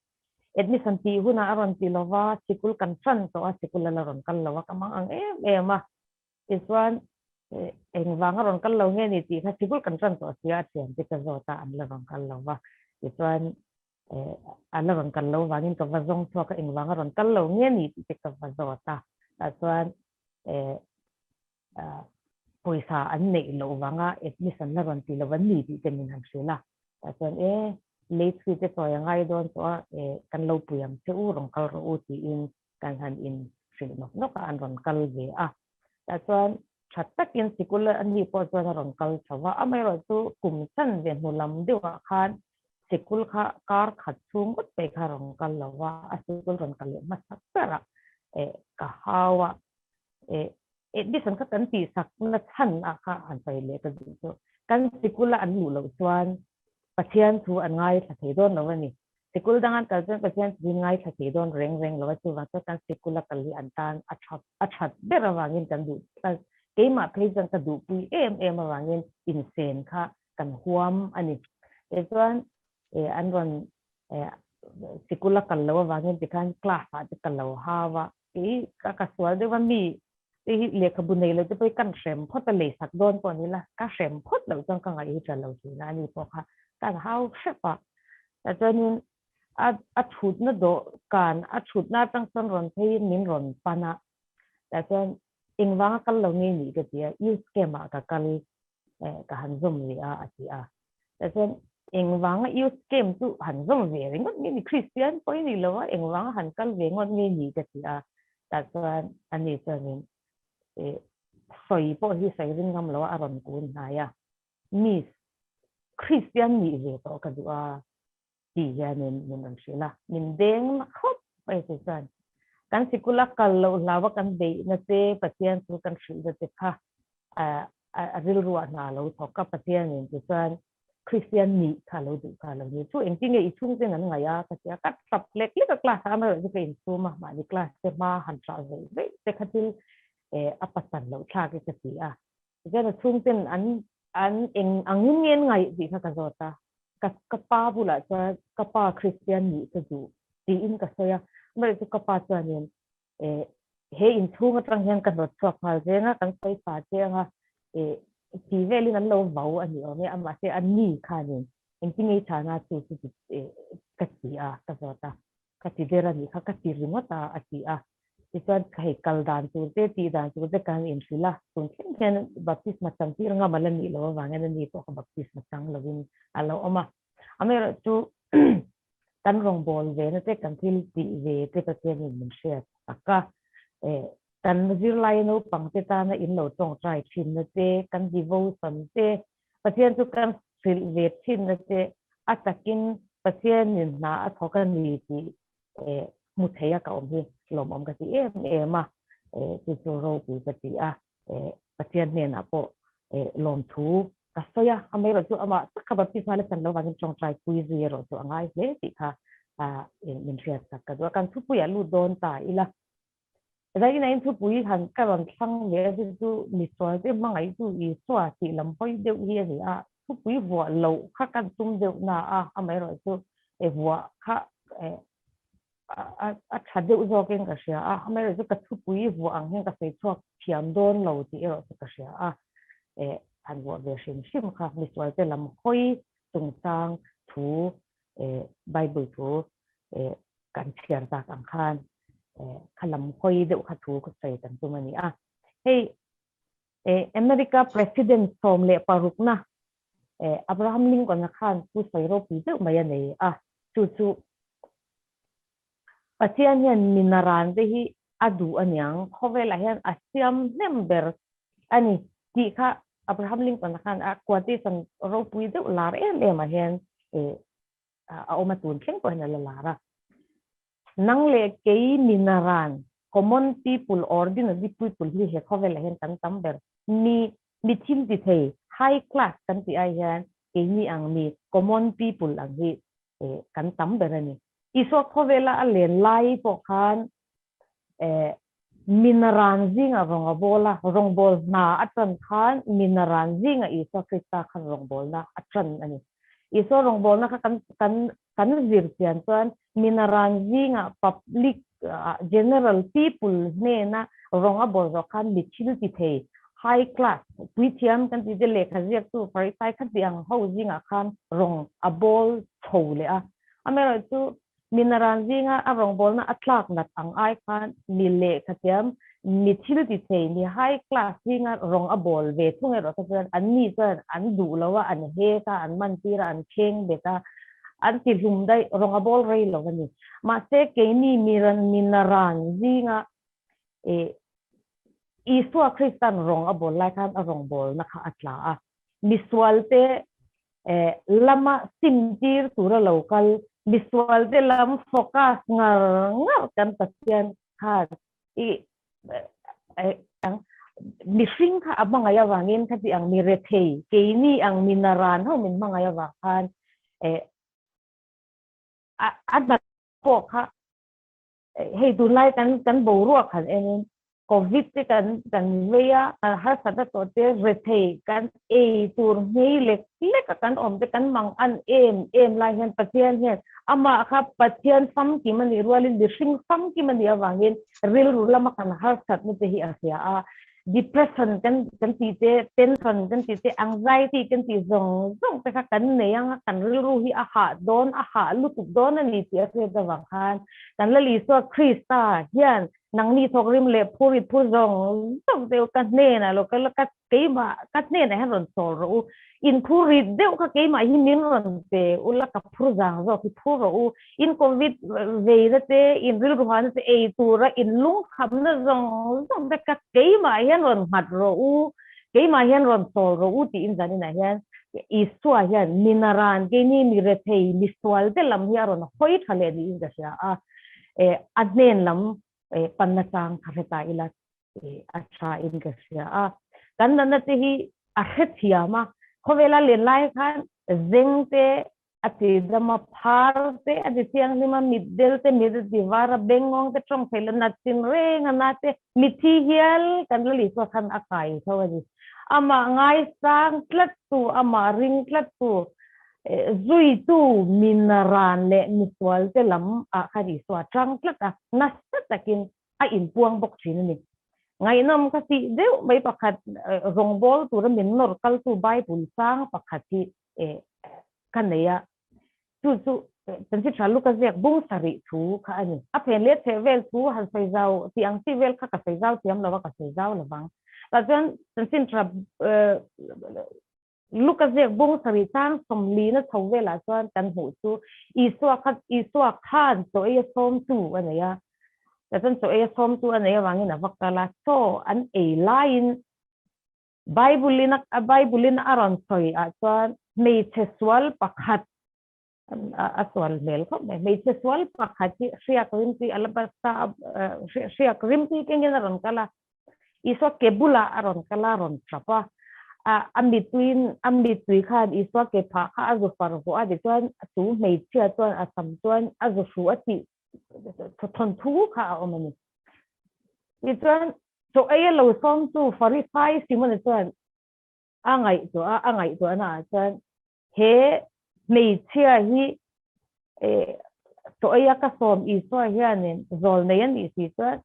Admission tih hunah a rawn ti lova, sikul kan tan tawh a, sikul a la rawn kal lo a, ka mang ang em em a. Tichuan engvang a rawn kal lo nge ni tih kha sikul kan tan tawh sia a thiante ka zawt a, an la rawn kal lo va. Tichuan a la rawn kal lo vangin ka va zawng chhuak a, engvang a rawn kal lo nge ni tih te ka va zawt a. Tah chuan pawisa an neih loh vanga admission la rawn ti lo an ni tih te min han hrilh a. Tah chuan e late fee te chawi a ngai dawn tawh a, kan lo pui ang che u rawn kal rawh u tiin kan han in hrilh nawk nawk a, an rawn kal ve a. Tah chuan tha takin sikul a ni pawh chuan a rawn kal chho va, amaherawhchu kum chan ve hnu lam deuhah khan sikul kha kar khat chhung ngawt pei kha a rawn kal lo va, a sikul rawn kal leh hmasa berah ka hau a, admission kha kan tihsak na chhan ah kha han sawi leh ka duh chu kan sikul a an luh loh chuan Pathian thu an ngaithla thei dawn lo a ni. Sikul dang an kal chuan Pathian thu hi ngaithla thei dawn reng reng lo a, chuvang chuan kan sikul a kal hi an tan a tha a that ber avangin kan duh keimah phei chuan ka duhpui em em avangin insen kha kan huam a ni. Tichuan an rawn sikul a kal loh avangin tikhan class ah te ka lo hau a, kei ka ka sual deuh a mi te hi lehkhabu nei lo te pawh hi kan hrem phawt a lei sak dawn pawh ni la ka hrem phawt loh chuan ka ngaih hi tha lo thin a ani pawh kha kan hau hrep a tah chuanin a a thutna dawhkan a thutna atang chuan rawn pheiin min rawn pan a tah chuan engvanga kal lo nge nih ka ti a youth camp ah ka kal ka han zawm ve a a ti a tah chuan engvanga youth camp chu han zawm ve ringawt nge ni Christian pawh i ni lo a engvanga han kal ve ngawt nge ni ka ti a tah chuan ani chuanin sawi pawh hi sawi ring ngam lo a a rawn kun hnai a miss Christian nih ve tawh ka duh a tih hianin min rawn hrilh a, min deng na khawp mai chu chuan kan sikul a kal loh hlau a kan beihna te Pathian chu kan hrilhna te kha a rilruah hna lo thawk a Pathianin ti chuan Kristian nih kha lo duh kha lo ni chu engtin nge i chhungten an ngaih a ka ti a ka tap lek lek a class ah amaherawhchu chu ka insum a mahni class te hma han hrah veih veih te kha thil a patan loh thlak hi ka ti a tichuan a chhungten an an eng angin nge an ngaih tih kha ka zawt a ka ka pa bulah chuan ka pa Kristian nih ka duh tiin ka sawi a amaherawhchu chu ka pa chuanin eh he inchhung atang hian ka hnawt chhuak nghal zeng a kan sawi fa che anga eh ti velin an lo vau a ni awm e a mahse a ni khanin engtin nge i chhana chu chu eh ka ti a ka zawt a ka ti ber a nih kha ka ti ringawt a a ti a tichuan hei kal dan tur te tih dan tur te kan inhrilh a tun thleng hian baptisma chang tir ngam a la nih loh avangin a ni pawh kha baptisma chang lovin a lo awm a amaherawhchu kan rawngbâwl ve na te kan thil tih ve te Pathianin min hriat tak a eh kan zirlai naupang te tana in lo tawngtai thin na te kan devotion te Pathian chu kan hrilh ve thin na te a takin Pathianin hna a thawk a ni tih eh hmu thei a ka awm hi lawmawm ka ti em em a eh chu chu ropui ka ti a eh Pathian hnenah pawh eh lawmthu ka sawi a amaherawh chu amah tak kha baptisma la chan lo vangin tawngtai pui zui erawh chu a ngai hle tih kha ah min hriat sak ka duh a kan thupuiah lut dawn ta ila Zaina in thupui han ka rawn thlang ve a chu chu misual te hmangaih chu Isua tih lam hawi deuh hi a ni a thupui vuah loh kha kan tum deuh na a amaherawh chu e vuah kha e a tha deuh zawkin ka hria a amaherawh chu ka thupui vuah ang hian ka sawi chhuak thiam dawn lo tih erawh chu ka hria a e han vuah ve hrim hrim kha misual te lam hawi chungchang thu e Bible thu e kan chhiar tak ang khan. Kha lam hawi deuh kha thu ka sawi kan tum a ni a. Hei America President 16na Abraham Lincoln-a khan thu sawi ropui deuh mai a nei a, chu chu Pathian hian minaran te hi a duh a niang, khawvelah hian a siam hnem ber a ni tih kha Abraham Lincoln-a khan a quotation ropui deuh lar em em ah hian a awm a, tun thleng pawh hian a la lar a. Nang leh kei minaran, common people, ordinary people hi he khawvelah hian kan tam ber. Mi mi thil ti thei, high class kan tih ai hian keini ang mi common people ang hi kan tam ber a ni. Isua khawvela a len lai pawh khan minaran zinga rawng a bawl a, rawngbâwl hna a ṭan khan minaran zinga Isua Krista khan rawngbâwlna a ṭan a ni. Isua rawngbâwlna kha kan kan kan zir chian chuan minaran zinga public general people hnena rawng a bawl zawh khan mi thil ti thei high class puithiam kan tih te lehkha ziaktu Farisai kha tih ang ho zingah khan rawng a bawl chho leh a. Amaherawhchu Minaran zinga a rawngbawlna a tlak nat ang ai khan mi lehkhathiam, mi thil ti thei, mi high class zinga rawng a bawl ve thung erawh kha chuan anni chuan an duh lo a, an hek a, an mantir a, an kheng bet a, an ti hlum daih, rawng a bawl rei lo a ni. Mahse keini minaran zinga ih Isua Kristan rawng a bawl lai khan a rawngbawlna kha a tla a, misualte lama simtir tura lo kal, misualte lam focus ngar ngar kan Pathian khan i mihring kha a hmangaih avangin khati ang mi rethei keini ang mi naran ho min hmangaih avang khan a hna pawh kha Hei tunlai kan kan boruak han enin Covid te kan kan vei a, kan harsat a tawh te rethei kan ei tur hmei lek lek a kan awm te kan mang an em em lai hian Pathian hian amah kha Pathian famkim a nih rualin mihring famkim a nih avangin rilru lama kan harsatna te hi a hria a. Depression kan kan tih te, tension kan tih te, anxiety kan tih zawng zawng te kha kan nei ang a, kan rilru hi a hah dawn, a hah lutuk dawn a ni tih a hriat avang khan kan Lal Isua Krista hian nangni thawk rim leh phur i phur zawng zawng te u ka hnenah lo kal a, ka keimah ka hnenah hian rawn chawl rawh u, in phur rit deuh kha keimah hi min rawn pe ula ka phur zang zawk hi phur rawh u, In Covid veina te, in rilru hana te ei tura in lungkhamna zawng zawng te kha keimah hian rawn nghat rawh u, keimah hian rawn chawl rawh u tiin zaninah hian Isua hian minaran keini mi rethei, mi sual te lam hi a rawn hawi tha leh niin ka hria a, a hnen lam panna chang kha hre ta ila a tha in ka hria a. Kan natna te hi a hrethiam a, khawvela len lai khan zeng te A ti dam a, phar te a ti thianghlim a, mitdel te mit a ti var a, bengngawng te tawng theih lo nat chin reng a na te mithi hial kan la Isua khan a kai tho a ni. Amah ngaisang tlat tu, amah ring tlat tu, zuitu minaran leh misual te lam ah khan Isua a tang tlat a, nasa takin a inpuang bawk thin a ni. Ngaihnawm ka tih deuh mai pakhat rawngbawl tura min nawr kaltu Bible sang pakhat hi ka nei a, chu chu chanchin tha luka ziak bung sarih thu kha a ni. A phen leh chheh vel thu han sawi zau tih ang chi vel kha ka sawi zau thiam lo a, ka sawi zau lo vang. Tah chuan chanchin tha luka ziak bung sarih chang sawmlina chho velah chuan kan hmuh chu Isua kha Isua khan chaw ei a sawmtu a nei a, tah chuan chaw ei a sawmtu a nei avangin a va kal a, chaw an ei laiin Bible in a Bible in a rawn sawi ah chuan hmeichhe sual pakhat a sual hmel khawp mai hmeichhe sual pakhat hi hriak rimtui alabasta hriak rimtui kengin a rawn kal a Isua ke bulah a rawn kal a rawn tap a a mituiin a mitui khan Isua ke phah kha a zu far vuah a tichuan chu hmeichhia chuan a sam chuan a zu hru a tih thawnthu kha a awm a ni tichuan Chaw ei a lo sawm chu Farisai Simona chuan a ngaihtuah a, a ngaihtuahna ah chuan he hmeichhia hi chaw ei a ka sawm Isua hianin zawl nei a nih si chuan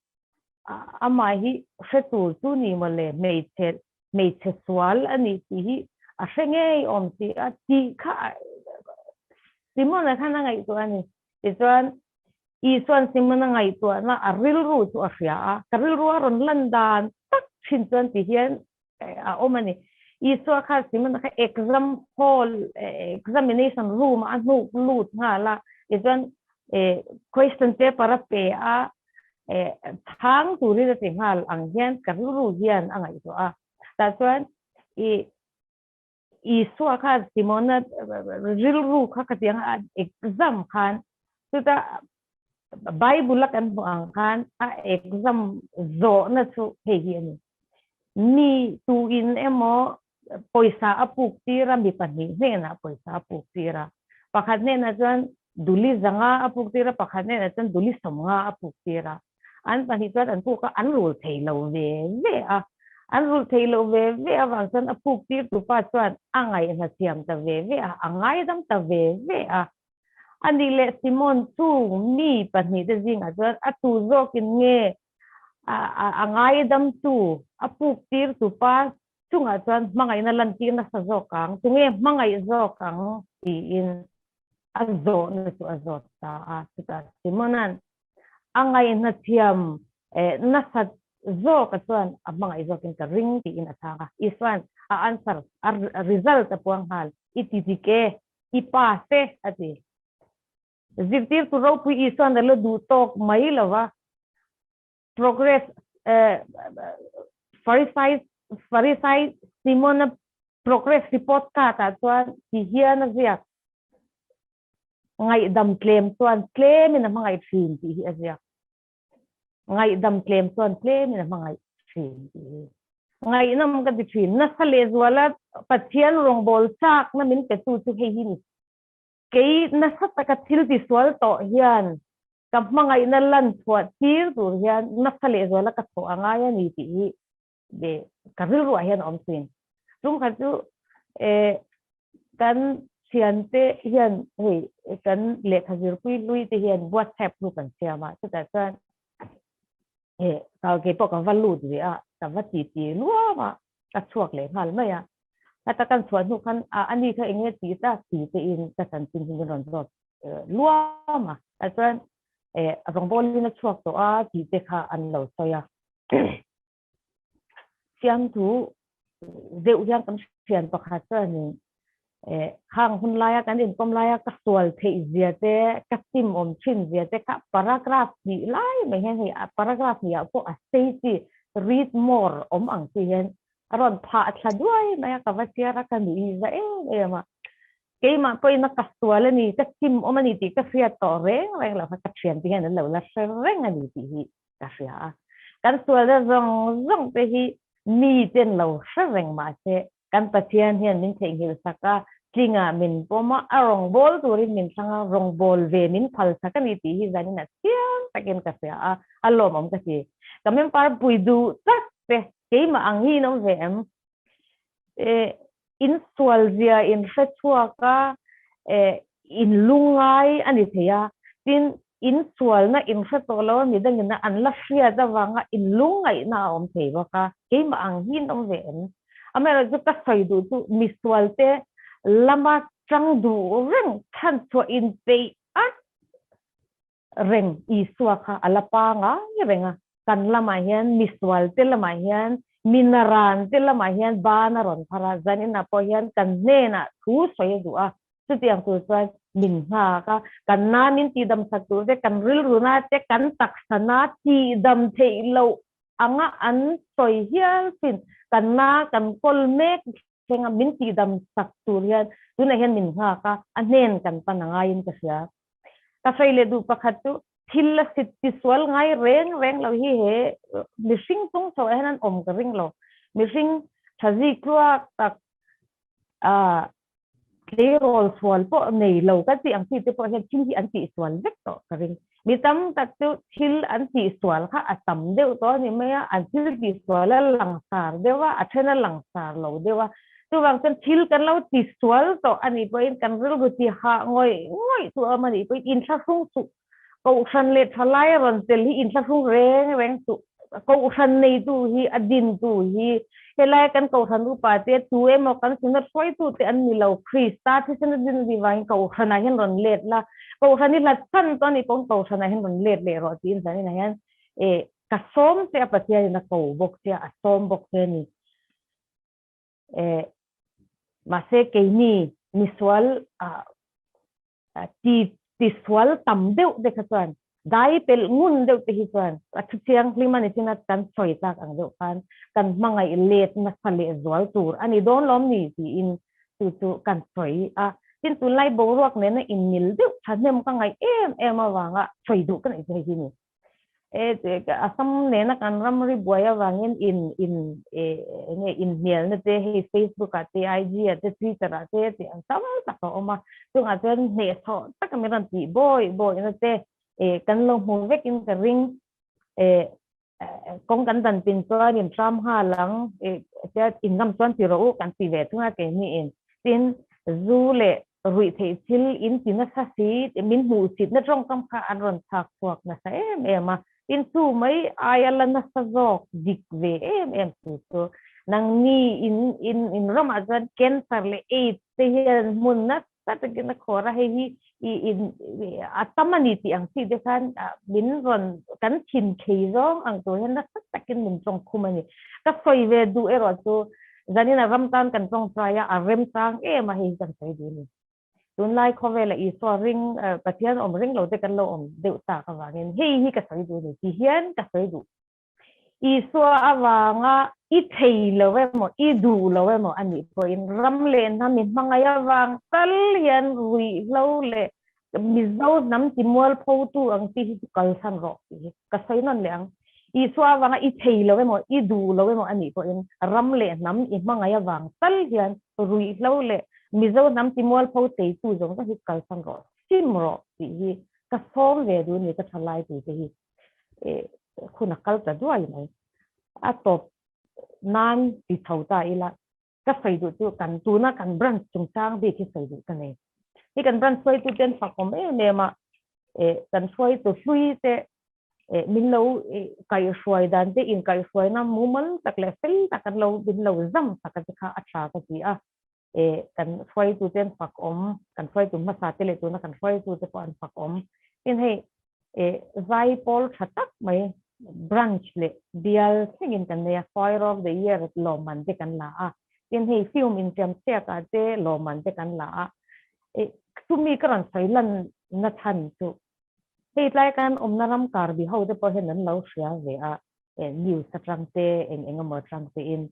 amah hi hre tur chu ni maw le, hmeichhe hmeichhe sual a nih tih hi a hre ngei awm si a tih kha Simona khan a ngaihtuah a ni. Tichuan. Isuan Simona ngaihtuahna a rilru chu a hria a, ka rilru a rawn lan dan tak thin chuan ti hian a awm a ni. Isua kha Simona kha exam hall, examination room ah a hnuk lut nghal a, tichuan question paper a pe a, chhang turin a ti nghal ang hian ka rilru hian a ngaihtuah a. Tah chuan i Isua kha Simona rilru kha ka tiang a exam khan chuta Bible a kan hmuh ang khan a exam zawhna chu hei hi a ni. Mi tuin emaw pawisa a puk tir a, mi pahnih hnenah pawisa a puk tir a. Pakhat hnenah chuan duli zanga a puk tir a, pakhat hnenah chuan duli sawmnga a puk tir a. An pahnih chuan an puk a, an rul thei lo ve ve a. An rul thei lo ve ve avang chuan a puk tir tupa chuan a ngaihna thiam ta ve ve a, a ngaidam ta ve ve a. A nih leh Simon chu mi pahnih te zingah chuan a tu zawkin nge a ngaidam tu, a puk tir tupa chungah chuan hmangaihna lantir nasa zawk ang, tunge hmangaih zawk ang tiin a zawhna chu a zawt ta a. Chutah Simona'n a ngaihna thiam nasat zawka chuan a hmangaih zawkin ka ring tiin a chhang a. Isua'n a answer, a result a puang nghal, I ti dik e, i pass e a ti. Zirtirtu ropui Isua'n a la duh tawk mai lo va, progress Farisai Farisai Simona progress report card ah chuan ti hian a ziak. Ngaihdam tlem chuan tlemin a hmangaih thin tih hi a ziak. Ngaihdam tlem chuan tlemin a hmangaih thin tih hi. Ngaihnam ka ti thin. Nasa lehzuala Pathian rawngbâwl châkna min petu chu hei hi ni. Kei nasa taka thil tisual tawh hian ka hmangaihna lan chhuah tir tur hian nasa lehzuala ka thawh a ngai a ni tih hi ka rilruah hian a awm thin. Chungkhat chu kan thiante hian hei kan lehkha zirpui hlui te hian WhatsApp group an siam a, chutah chuan kei pawh ka va lut ve a, ka va titi luam a, ka chhuak leh nghal mai a. Heta kan chhuah hnu khan a ni kha eng nge tih ta ti tein ka chanchin hi min rawn zawt luam a, tah chuan rawngbawlin a chhuak tawh a tih te kha an lo sawi a. Siamthu deuh hian kan hrian pakhat chuanin khang hun laia kan inkawm laia ka sual theih zia te, ka sim awm thin zia te kha paragraph hnih lai mai hian hei paragraph hnih ah pawh a sei chi read more awm ang chi hian a rawn phah thla duai mai a, ka va chhiar a ka nuih za em em a. Keimah pawhin a ka sual a ni, ka sim awm a ni tih ka hriat tawh reng reng lo kha ka thiante hian an lo la hre reng a ni tih hi ka hria a. Kan sualna zawng zawng te hi mi ten lo hre reng mah se kan Pathian hian min theihnghilh sak a, tlingah min pawm a, a rawngbâwl turin min thlang a, rawngbâwl ve min phal sak a ni tih hi zanin a chiang takin ka hria a, a lawmawm ka ti. Ka member pui duh tak te keimah ang hi in awm ve em? Eh, in sual zia in hre chhuak a, eh, in lungngai a ni thei a, tin in sualna in hre tawh lo a mi dangin a an la hriat avanga in lungngaihna a awm thei bawk a, keimah ang hi in awm ve em? Amaherawhchu ka sawi duh chu misualte lama chang duh reng chhanchhuah inpeih a reng Isua kha a la pangai reng a, kan lamah hian misualte lamah hian minaran te lamah hian ban a rawn phar a, zaninah pawh hian kan hnenah thu sawi a duh a, chutiang tur chuan min nghak a, kan na min tihdam sak tur te, kan rilru na te, kan taksa na tihdam theih loh anga an sawi hial thin, kan na kan kawl mek thleng a min tihdam sak tur hian tunah hian min nghak a, a hnen kan pan a ngaiin ka hria. Ka sawi leh duh pakhat chu thil a sit tisual ngai reng reng lo hi he mihring tung chho ah hian an awm ka ring lo. Mihring tha zik tluak tak ah tleirawl sual pawh nei lo kan tih ang chi te pawh hian thil hi an tihsual vek tawh ka ring. Mi tam tak chu thil an tihsual kha a tam deuh tawh a ni mai a, an thil tihsual a langsar deuh a, a then a langsar lo deuh a. Chuvang chuan thil kan lo tisual tawh a nih pawhin kan rilru ti hah ngawih ngawih chu a awm a nih pawhin inthlahrung suh, kohhran leh thalai a rawn tel hi inthlahrung reng reng suh. Kohhran neitu hi a dintu hi helai kan kohhran upa te tu emaw kan synod hruaitu te an ni lo Krista thisen a din a nih vangin kohhran ah hian rawn let la kohhran hi hlat chhan tawh a nih pawhin kohhran ah hian rawn let leh rawh tiin zanin ah hian eh ka sawm che a Pathian in a ko bawk che a a sawm bawk che a ni eh mahse keini misual ah ti tisual tam deuh te kha chuan dai pelh ngun deuh te hi chuan a thu thianghlim a ni chin a kan sawi tlak ang deuh khan kan hmangaih let nasa leh zual tur a ni dawn lawm ni tiin chu chu kan sawi a. Tin tunlai boruak nena inmil deuh thahnem ka ngaih em em avanga sawi duh ka neih chu hei hi ni. Assam nena kan ramri buai avangin in in enge inhnialna te hei Facebook ah te IG ah te Twitter ah te tih ang tam tak a awm a, chungah chuan hnehsawh taka min rawn tih bawi bawina te kan lo hmu vekin ka ring kawng kan dan pin chuan in tram nghal ang in ngam chuan ti rawh u kan ti ve thung a keini in tin zu leh ruih theih thil in ti nasa si min hmuh sitna tawngkam kha an rawn chhak chhuak nasa em em a, tin chu mai aia la nasa zawk dik ve em em chu chu nangni in in in ramah chuan cancer leh aids te hian hmun nasa takin a khawr a, hei hi i in a tam a ni tih ang chi te khan min rawn kan thin thei zawng ang tur hian nasa takin min tawngkhum a ni. Ka sawi ve duh erawh chu Zanin a ram tan kan tawngtai a, a remchang em a hei hi kan sawi duh a ni. Tunlai khawvela Isua ring, Pathian awm ring lo te kan lo awm deuh tak avangin hei hi ka sawi duh a ni ti hian ka sawi duh. Isua avanga i thei lo emaw, i duh lo emaw a nih pawhin ram leh hnam i hmangaih avang tal hian ruihhlo leh Mizo hnam ti mualphotu ang chi hi chu kalsan rawh tih hi ka sawi nawn leh ang. Isua avanga i thei lo emaw, i duh lo emaw a nih pawhin ram leh hnam i hmangaih avang tal hian ruihhlo leh Mizo hnam ti mualpho teitu zawng zawng hi kalsan rawh, sim rawh tih hi ka sawm ve duh a ni ka thalai tute hi hun a kal ta duai mai. A tawp nan ti chho ta ila. Ka sawi duh chu kan tuna kan branch chungchang bik hi sawi duh ka nei. Hi kan branch hruaitu te an fakawm em em a, eh kan hruaitu hlui te eh min lo kaihhruai dan te inkaihhruaina mumal tak leh fel tak an lo min lo zam sak a te kha a tha ka ti a. Eh kan hruaitu te an fakawm, kan hruaitu hmasa te leh tuna kan hruaitu te pawh an fakawm. Tin hei eh zai pawl tha tak mai branch leh bial thlengin kan nei a, Choir of the Year lawmman te kan la a, tin hei film intiamchhiat ah te lawmman te kan la a, eh chumi ka rawn sawi lan na chhan chu hei tlai kan awmna ram karbi ho te pawh hian an lo hria ve a, eh news atang te eng eng emaw atang te in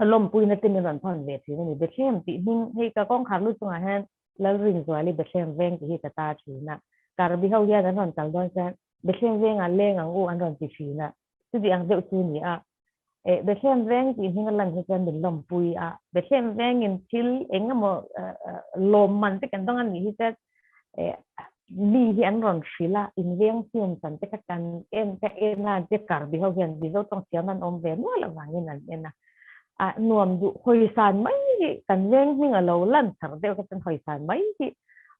a lawmpuina te min rawn thawn ve thin a ni. Bethlehem tih hming hei ka kawngkhar lu chungah hian Lalrinzuali Bethlehem veng tih hi ka tar thin a, Karbi ho hian an rawn kal dawn chuan Bethlehem vengah leng ang u an rawn ti thin a, chuti ang deuh chu ni a. Eh, Bethlehem veng tih hming a lan hi chuan min lawmpui a, Bethlehem vengin thil eng emaw lawmman te kan dawng a nih hi chuan eh mi hi an rawn hrilh a, in veng film chan te kha kan en ka en a, te Karbi ho hian Mizo tawng thiam an awm ve nual avangin an en a. A nuam duh hawisan mai hi kan veng hming a lo lan thar deuh kha chuan hawisan mai hi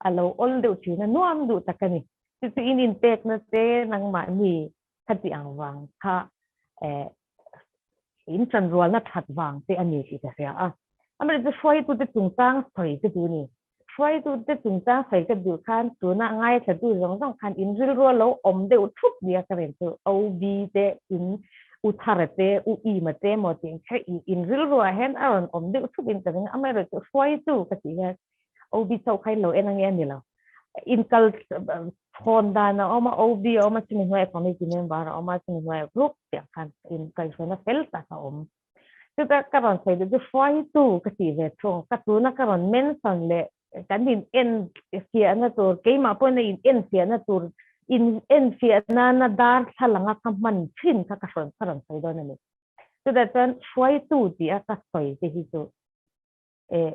a lo awl deuh thin a, nuam duh tak a ni. Chu chu in inpekna te nangmahni khati ang vang kha eh in chanrualna that vang te a ni tih ka hria a. Amaherawhchu hruaitute chungchang sawi te duh a ni. Hruaitute chungchang sawi ka duh khan tuna ngaithlatu zawng zawng khan in rilru a lo awm deuh thup nia ka rin chu OB te in U Thara te U Ima te emaw tih ang kher in rilru ah hian a rawn awm deuh thup in ka ring a, amaherawhchu hruaitu ka tih hian OB chauh kha in lo en ange a ni lo. In kal chhawn dan a awm a, OB a awm a, chumi hnuaiah committee member a awm a, chumi hnuaiah group tih ang khan in kaihhruaina fel tak a awm. Chuta ka rawn sawi duh chu hruaitu ka tih ve thung, ka tuna ka rawn mention leh kan in en fiahna tur, keimah pawhin a in en fiahna tur, in en fiah nana darthlalanga ka hman thin kha ka rawn ka rawn sawi dawn a ni. Chutah chuan hruaitu tih a ka sawi te hi chu eh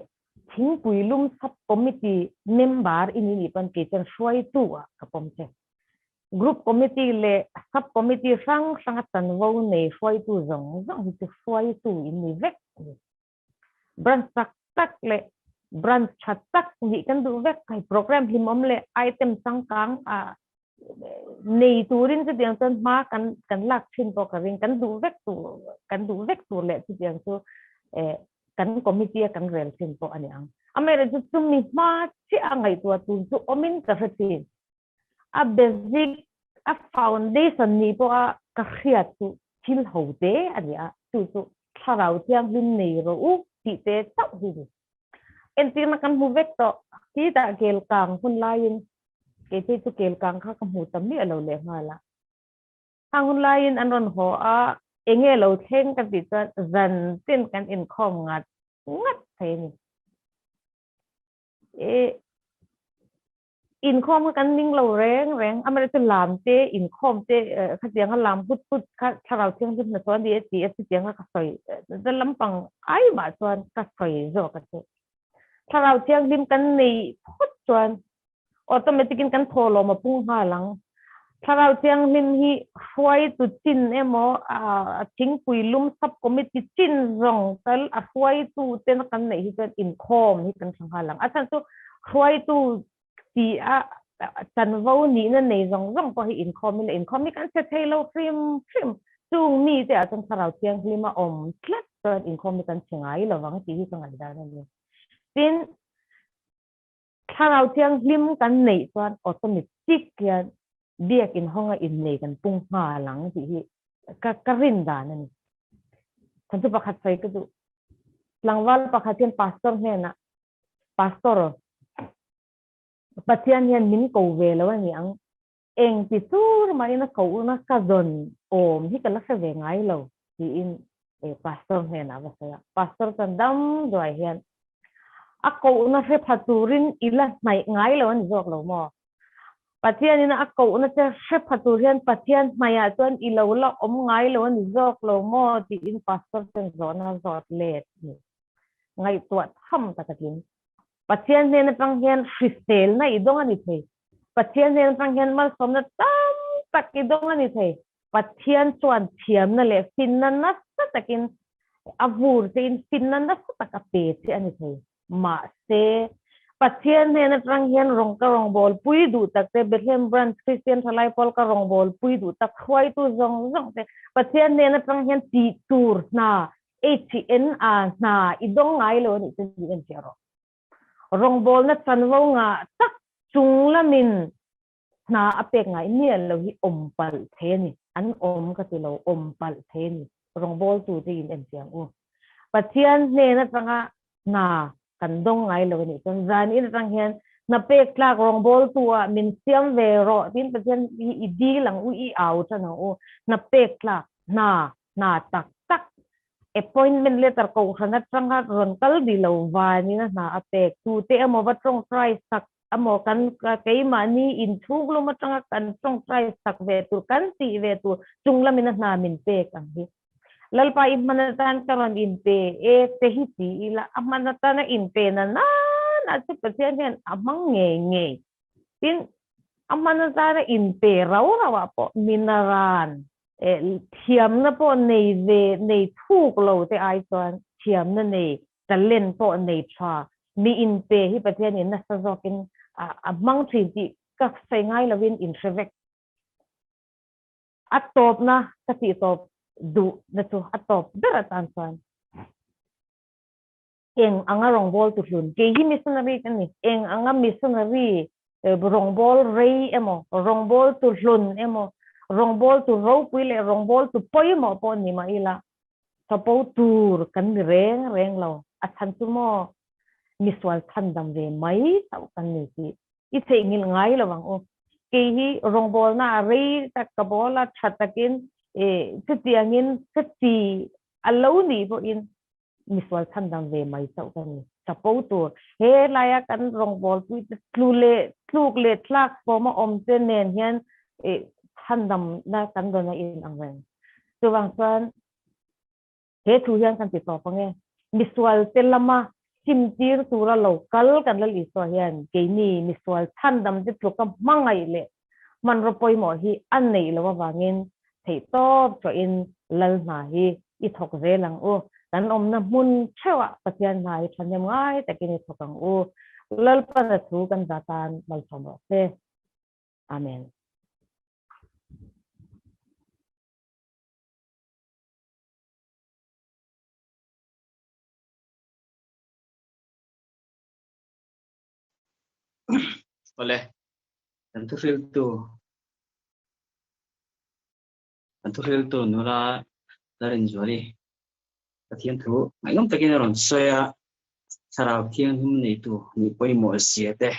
thingpui lum sub committee member i ni nih pawn kei chuan hruaitu ah ka pawm che. Group committee leh sub committee hrang hranga chanvo nei hruaitu zawng zawng hi chu hruaitu in ni vek a ni. Branch tak tak leh branch tha tak nih kan duh vek. Hei program hlimawm leh item changkang ah. Nei turin chutiang chuan hma kan kan lak thin pawh ka ring, kan duh vek tur kan duh vek tur leh chutiang chu eh kan committee a kan rel thin pawh a ni ang. Amaherawhchu chu chumi hma chiah a ngaihtuah tur chu awmin ka hre thin. A basic a foundation nih pawha ka hriat chu thil ho te a ni a, chu chu thlarau thianghlim nei rawh u tih te chauh hi ni. Entirna kan hmu vek tawh, khitah kel kang hun laiin Kei phei chu kel kang kha ka hmu ta miah lo leh nghal a. Hang hun laiin an rawn haw a, enge lo thleng ka tih chuan zan tin kan inkhawm ngat ngat thei a ni. E inkhawm kha kan ning lo reng reng, amaherawhchu chu lam te inkhawm te khatianga lam hut hut kha thlarau thianghlim hnathawh a ni e tih a chutianga ka sawi lampang ai mah chuan ka sawi zawk a che. Thlarau thianghlim kan nei phawt chuan automatic in kan thaw lawm a pung nghal ang. Thlarau thianghlim hi hruaitu chin emaw a thingpui lum sub committee chin zawng tal a hruaitu ten kan neih hi chuan inkhawm hi kan tha nghal ang. A chhan chu hruaitu ti a chanvo nihna nei zawng zawng pawh hi inkhawm ila inkhawm hi kan che thei lo hrim hrim. Chung mi te ah chuan thlarau thianghlim a awm tlat chuan inkhawm hi kan che ngai lovang tih hi ka ngaihdan a ni. Tin, thlarau thianghlim kan neih chuan automatic hian biakin hawnga innei kan pung nghal ang tih hi ka ka rin dan a ni. Chan chu pakhat sawi ka duh. Tlangval pakhat hian pastor hnenah pastor Pathian hian min ko ve lo a ni ang. Eng ti tur mahin a kohna ka zawn awm hi ka la hre ve ngai lo tiin pastor hnenah va sawi a. Pastor chuan dam duai hian a kohna hre pha turin i la hnaih ngai lo a ni zawk lo maw? Pathianin a kohna che hre pha tur hian Pathian hnaihah chuan i lo la awm ngai lo a ni zawk lo maw tiin pastor chuan zawhna a zawt let a ni. Ngaihtuah tham tak a tling. Pathian hnen atang hian hriselna i dawng a ni thei. Pathian hnen atang hian malsawmna tam tak i dawng a ni thei. Pathian chuan thiamna leh finna nasa takin a vur chein finna nasa tak a pe che a ni thei. Mahse, Pathian hnen atang hian rawng ka rawngbâwl pui duh tak te, Bethlehem Branch Kristian Thalai Pawl ka rawngbâwl pui duh tak hruaitu zawng zawng te, Pathian hnen atang hian tih tur hna HNA hna i dawng ngai lo a nih chuan tih en chiah rawh. Rawngbawlna chanvo ngah tak chung lamin hna a pek ngai miah lo hi awm palh thei a ni. An awm ka ti lo, awm palh thei a ni. Rawngbawltu te in en chiang u. Pathian hnen atanga hna kan dawng ngai lo a nih chuan zan in atang hian hna pek tlak rawngbawltu ah min siam ve rawh tiin Pathian hi i dil ang u, i au tan ang u. Hna pek tlak hna hna tak tak appointment letter kohhran atanga rawn kal dih lo vanin a hna a pek tute emaw va tawngtai sak emaw kan keimahni inchhung lum atanga kan tawngtai sak ve tur kan tih ve tur chung lamin a hna min pek ang hi. Lalpa i hman atan ka rawn inpe e te hi ti ila a hman atana inpe na nana chu Pathian hian a hmang ngei ngei. Tin, a hman atana inpe rau rauah pawh minaran Thiamna pawh nei ve nei thuk lo te ai chuan thiamna nei talent pawh nei tha mi inpe hi Pathianin nasa zawkin a hmang thin tih ka sawi ngai lovin in hre vek. A tawpna ka tih tawp duh na chu a tawp ber atan chuan eng anga rawngbâwl tu hlun kei hi missionary ka ni eng anga missionary rawngbâwl rei emaw rawngbâwl tu hlun emaw rawngbâwl tu ropui leh rawngbâwl tu pawimawh pawh ni mah ila chapo tur kan ni reng reng lo a chhan chu maw misual chhandam ve mai chauh kan ni tih i theihnghilh ngai lo ang u kei hi rawngbâwlna rei tak ka bâwl a tha takin chutiangin ka ti a lo nih pawhin misual chhandam ve mai chauh ka ni. Chapo tur he laia kan rawngbâwl pui te tlu leh tluk leh tlak fawm a awm te nen hian chhandamna kan rawn a in ang reng. Chuvang chuan he thu hian kan ti tawp ang e. Misual te lama simtir tura lo kal kan Lal Isua hian keini misual chhandam te tluka hmangaih leh hmanraw pawimawh hi a neih loh avangin theihtawp tawhin Lal hna hi i thawk zel ang u. Kan awmna hmun theuhah Pathian hna hi thahnem ngai takin i thawk ang u. Lalpana thu kan za tan malsawm rawh se. Amen. Awle, kan thuhriltu kan thuhriltu nula Larinzuali Pathian thu ngaihnawm takin a rawn sawi a, Thlarau Thianghlim neitu nih pawimawh zia te,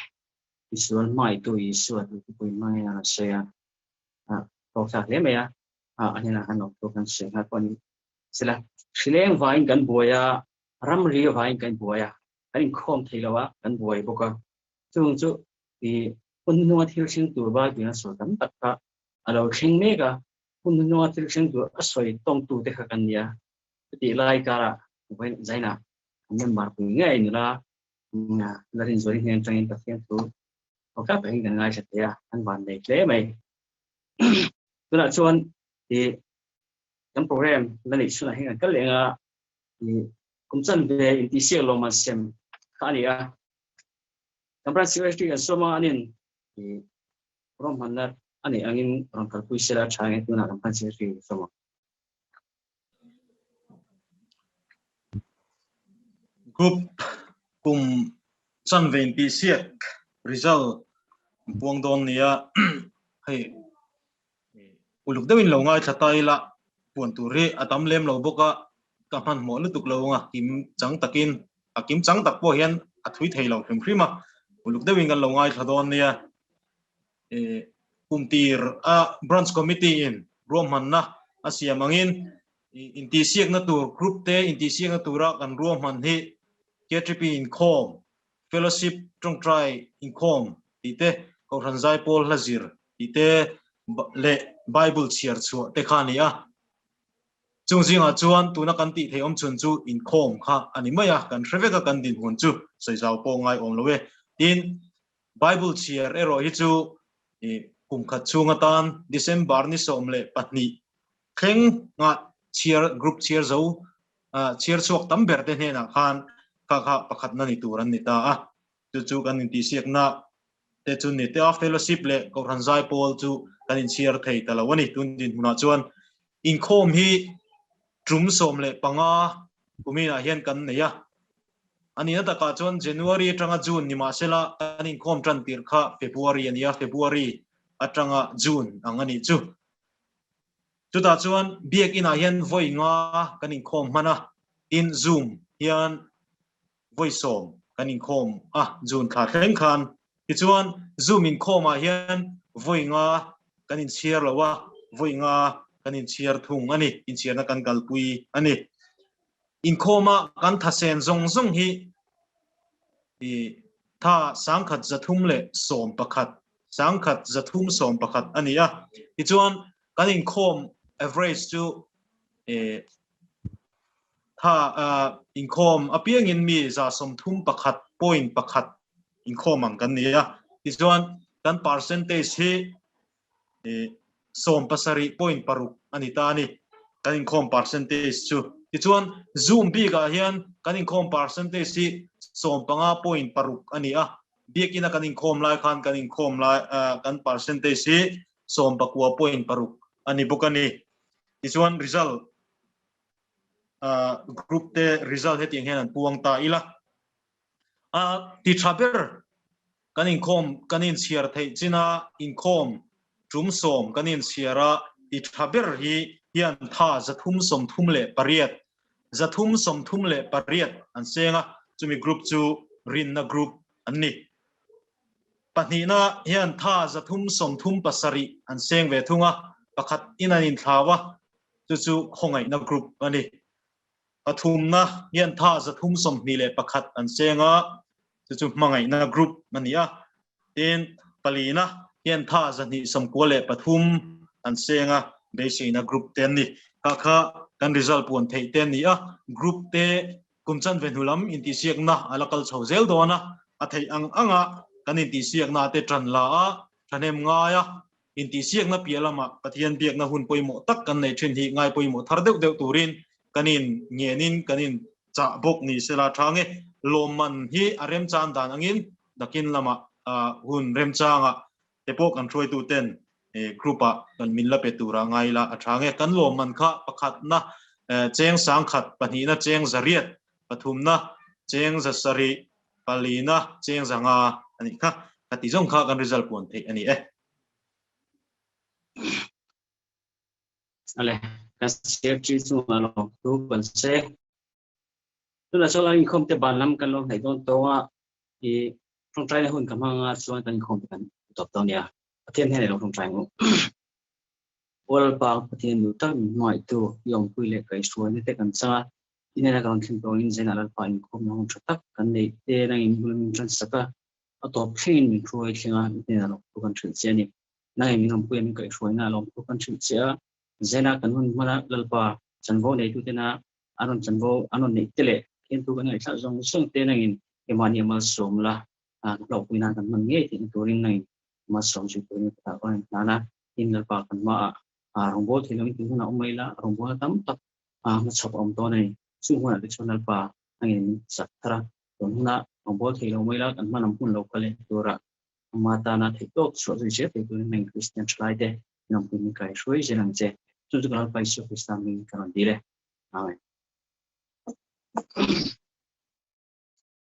misual hmaitu Isua tih te pawhin hmangin a rawn sawi a, a hlawkthlak hle mai a, a hnenah khan lawmthu kan sawi nghal pawh a ni. Sela, hrileng vangin kan buai a, ramri vangin kan buai a, kan inkhawm thei lo a, kan buai bawk a. Chung chu i hun hnunga thil thleng tur Bible-in a sawi tam tak kha a lo thleng mek a, hun hnunga thil thleng tur a sawi tawngtute kha kan ni a. Chutih lai karah Zaina kan member pui ngei nula Larinzuali hnen atangin Pathian thu tawk takin kan ngaithla thei a, an van nei hle mai. Tunah chuan i kan program la neih chhunah hian kan kal leh anga i kum chanve intihsiak lawmman sem kha a ni a. Kan branch secretary kan sawm a, anin i ruahmanna a neih angin rawn kalpui sela tha nge tunah kan branch secretary kan sawm ang. Group kum chanve intihsiak result an puang dawn nia hei uluk deuhin lo ngaithla ta ila puan tur hi a tam lem lo bawk a ka hmanhmawh lutuk lo anga kim chang takin a kim chang tak pawh hian a thui thei lo hrim hrim a uluk deuhin kan lo ngaithla dawn nia kum tir a branch committee in ruahmanna a siam angin intihsiakna tur group te intihsiakna tura kan ruahman hi KTP inkhawm fellowship tawngtai inkhawm tih te Kohhran Zaipawl hla zir tih te leh Bible chhiar chhuah te kha a ni a. Chung zingah chuan tuna kan tih theih awm chhun chu inkhawm kha a ni mai a, kan hre vek a kan dinhmun chu sawi pawh ngai awm lo e. Tin, Bible chhiar erawh hi chu kum khat chhung atan December ni 12 thleng nga chhiar group chhiar zo chhiar chhuak tam ber te hnenah khan kha kha pakhatna ni tur an ni ta a. Chu chu kan intihsiakna te chu ni te a, fellowship leh Kohhran Zaipawl chu kan inchhiar thei ta lo a ni. Tun dinhmunah chuan inkhawm hi tum 15 kuminah hian kan nei a. A nihna takah chuan January atanga June ni mahsela kan inkhawm tan tir kha February a ni a, February atanga June ang a nih chu. Chutah chuan Biakinah hian vawi nga kan inkhawm hman a, tin Zoom hian vawi 10 kan inkhawm a June thla thleng khan. Tichuan Zoom inkhawmah hian vawi nga kan inchhiar lo a, vawi nga kan inchhiar thung a ni, inchhiarna kan kalpui a ni. Inkhawma kan thasen zawng zawng hi i tha 1311, 1311 a ni a. Tichuan kan inkhawm average chu i tha inkhawm apiangin mi 31.1 inkhawm ang kan ni a. Tichuan kan percentage hi 70.6 a ni ta a ni kan inkhawm percentage chu. Tichuan Zoom bikah hian kan inkhawm percentage hi 15.6 a ni a. Biakina kan inkhawm lai khan kan inkhawm lai kan percentage hi 19.6 a ni bawk a ni. Tichuan result group te result hetiang hian an puang ta ila. A ti tha ber kan inkhawm kan inchhiar theih china inkhawm tum 10 kan inchhiar a ti tha ber hi hian tha 338, 338 an seng a, chumi group chu rinna group an ni. Pahnihna hian tha 337 an seng ve thung a, pakhat in an inthlau a, chu chu khawngaihna group a ni. Pathumna hian tha 321 an seng a, chu chu hmangaihna group a ni a. Tin, palina hian tha 293 an seng a, beiseina group te an ni. Kha kha kan result puan theih te an ni a, group te kum chanve hnu lam intihsiakna a la kal chho zel dawn a, a theih ang anga kan intihsiakna te tan la a, thahnem ngai a, Intihsiakna piah lamah Pathian biakna hun pawimawh tak kan neih thin hi ngai pawimawh thar deuh deuh turin kan in ngenin kan in chah bawk ni sela tha nge. Lawmman hi a remchan dan angin nakin lamah hun remchangah te pawh kan hruaitu ten group ah kan min la pe tura ngai ila a tha nge. Kan lawmman kha pakhatna cheng 1000, pahnihna cheng 800, pathumna cheng 700, palina cheng 500 a nih kha. Khati zawng kha kan result puan theih a ni e. Ale, kan secretary chungah lawm thu kan se. Tuna chuan an inkhawm te ban lam kan lo hnaih dawn tawng a, i tawngtaina hun ka hmang a chuan kan inkhawm te kan tawp dawn nia. Pathian hian i lo tawngtai ang u. Lalpa Pathian duh tak min hmangaihtu i awmpui leh kaihhruaina te kan chang a, i hnena kan rawn thlen tawngin Zenah Lalpa inkhawmna hun tha tak kan neih te nangin bul min tan sak a, a tawp thlengin min hruai thleng a, i hnena lawmthu kan hrilh che a ni. Nangin min awmpui a min kaihhruaina a lawmthu kan hrilh che a, Zenah kan hun hmana Lalpa chanvo neitutena an rawn chanvo an rawn neih te leh Thiantu kan ngaihthlak zawng zawng te nangin keimahni a malsawm la, hlawhpui nan kan hman ngei theihna turin nangin malsawm zui turin ka dah a hnan a. Tin Lalpa kan hmaah rawngbâwl thei loin tih hunah awm mai ila, rawngbâwlna tam tak hmachhawp a awm dawn a ni. Chung hunah te chuan Lalpa angin min chak thar a, tun hunah rawngbâwl thei lo mai ila kan hma lam hun lo kal leh turah ama tana theih tawk chhuah zui zel thei turin heng Kristian thalaite min awmpui min kai hruai zel ang che. Chu chu ka Lalpa Isua Krista hmingin ka rawn dil e. Amen.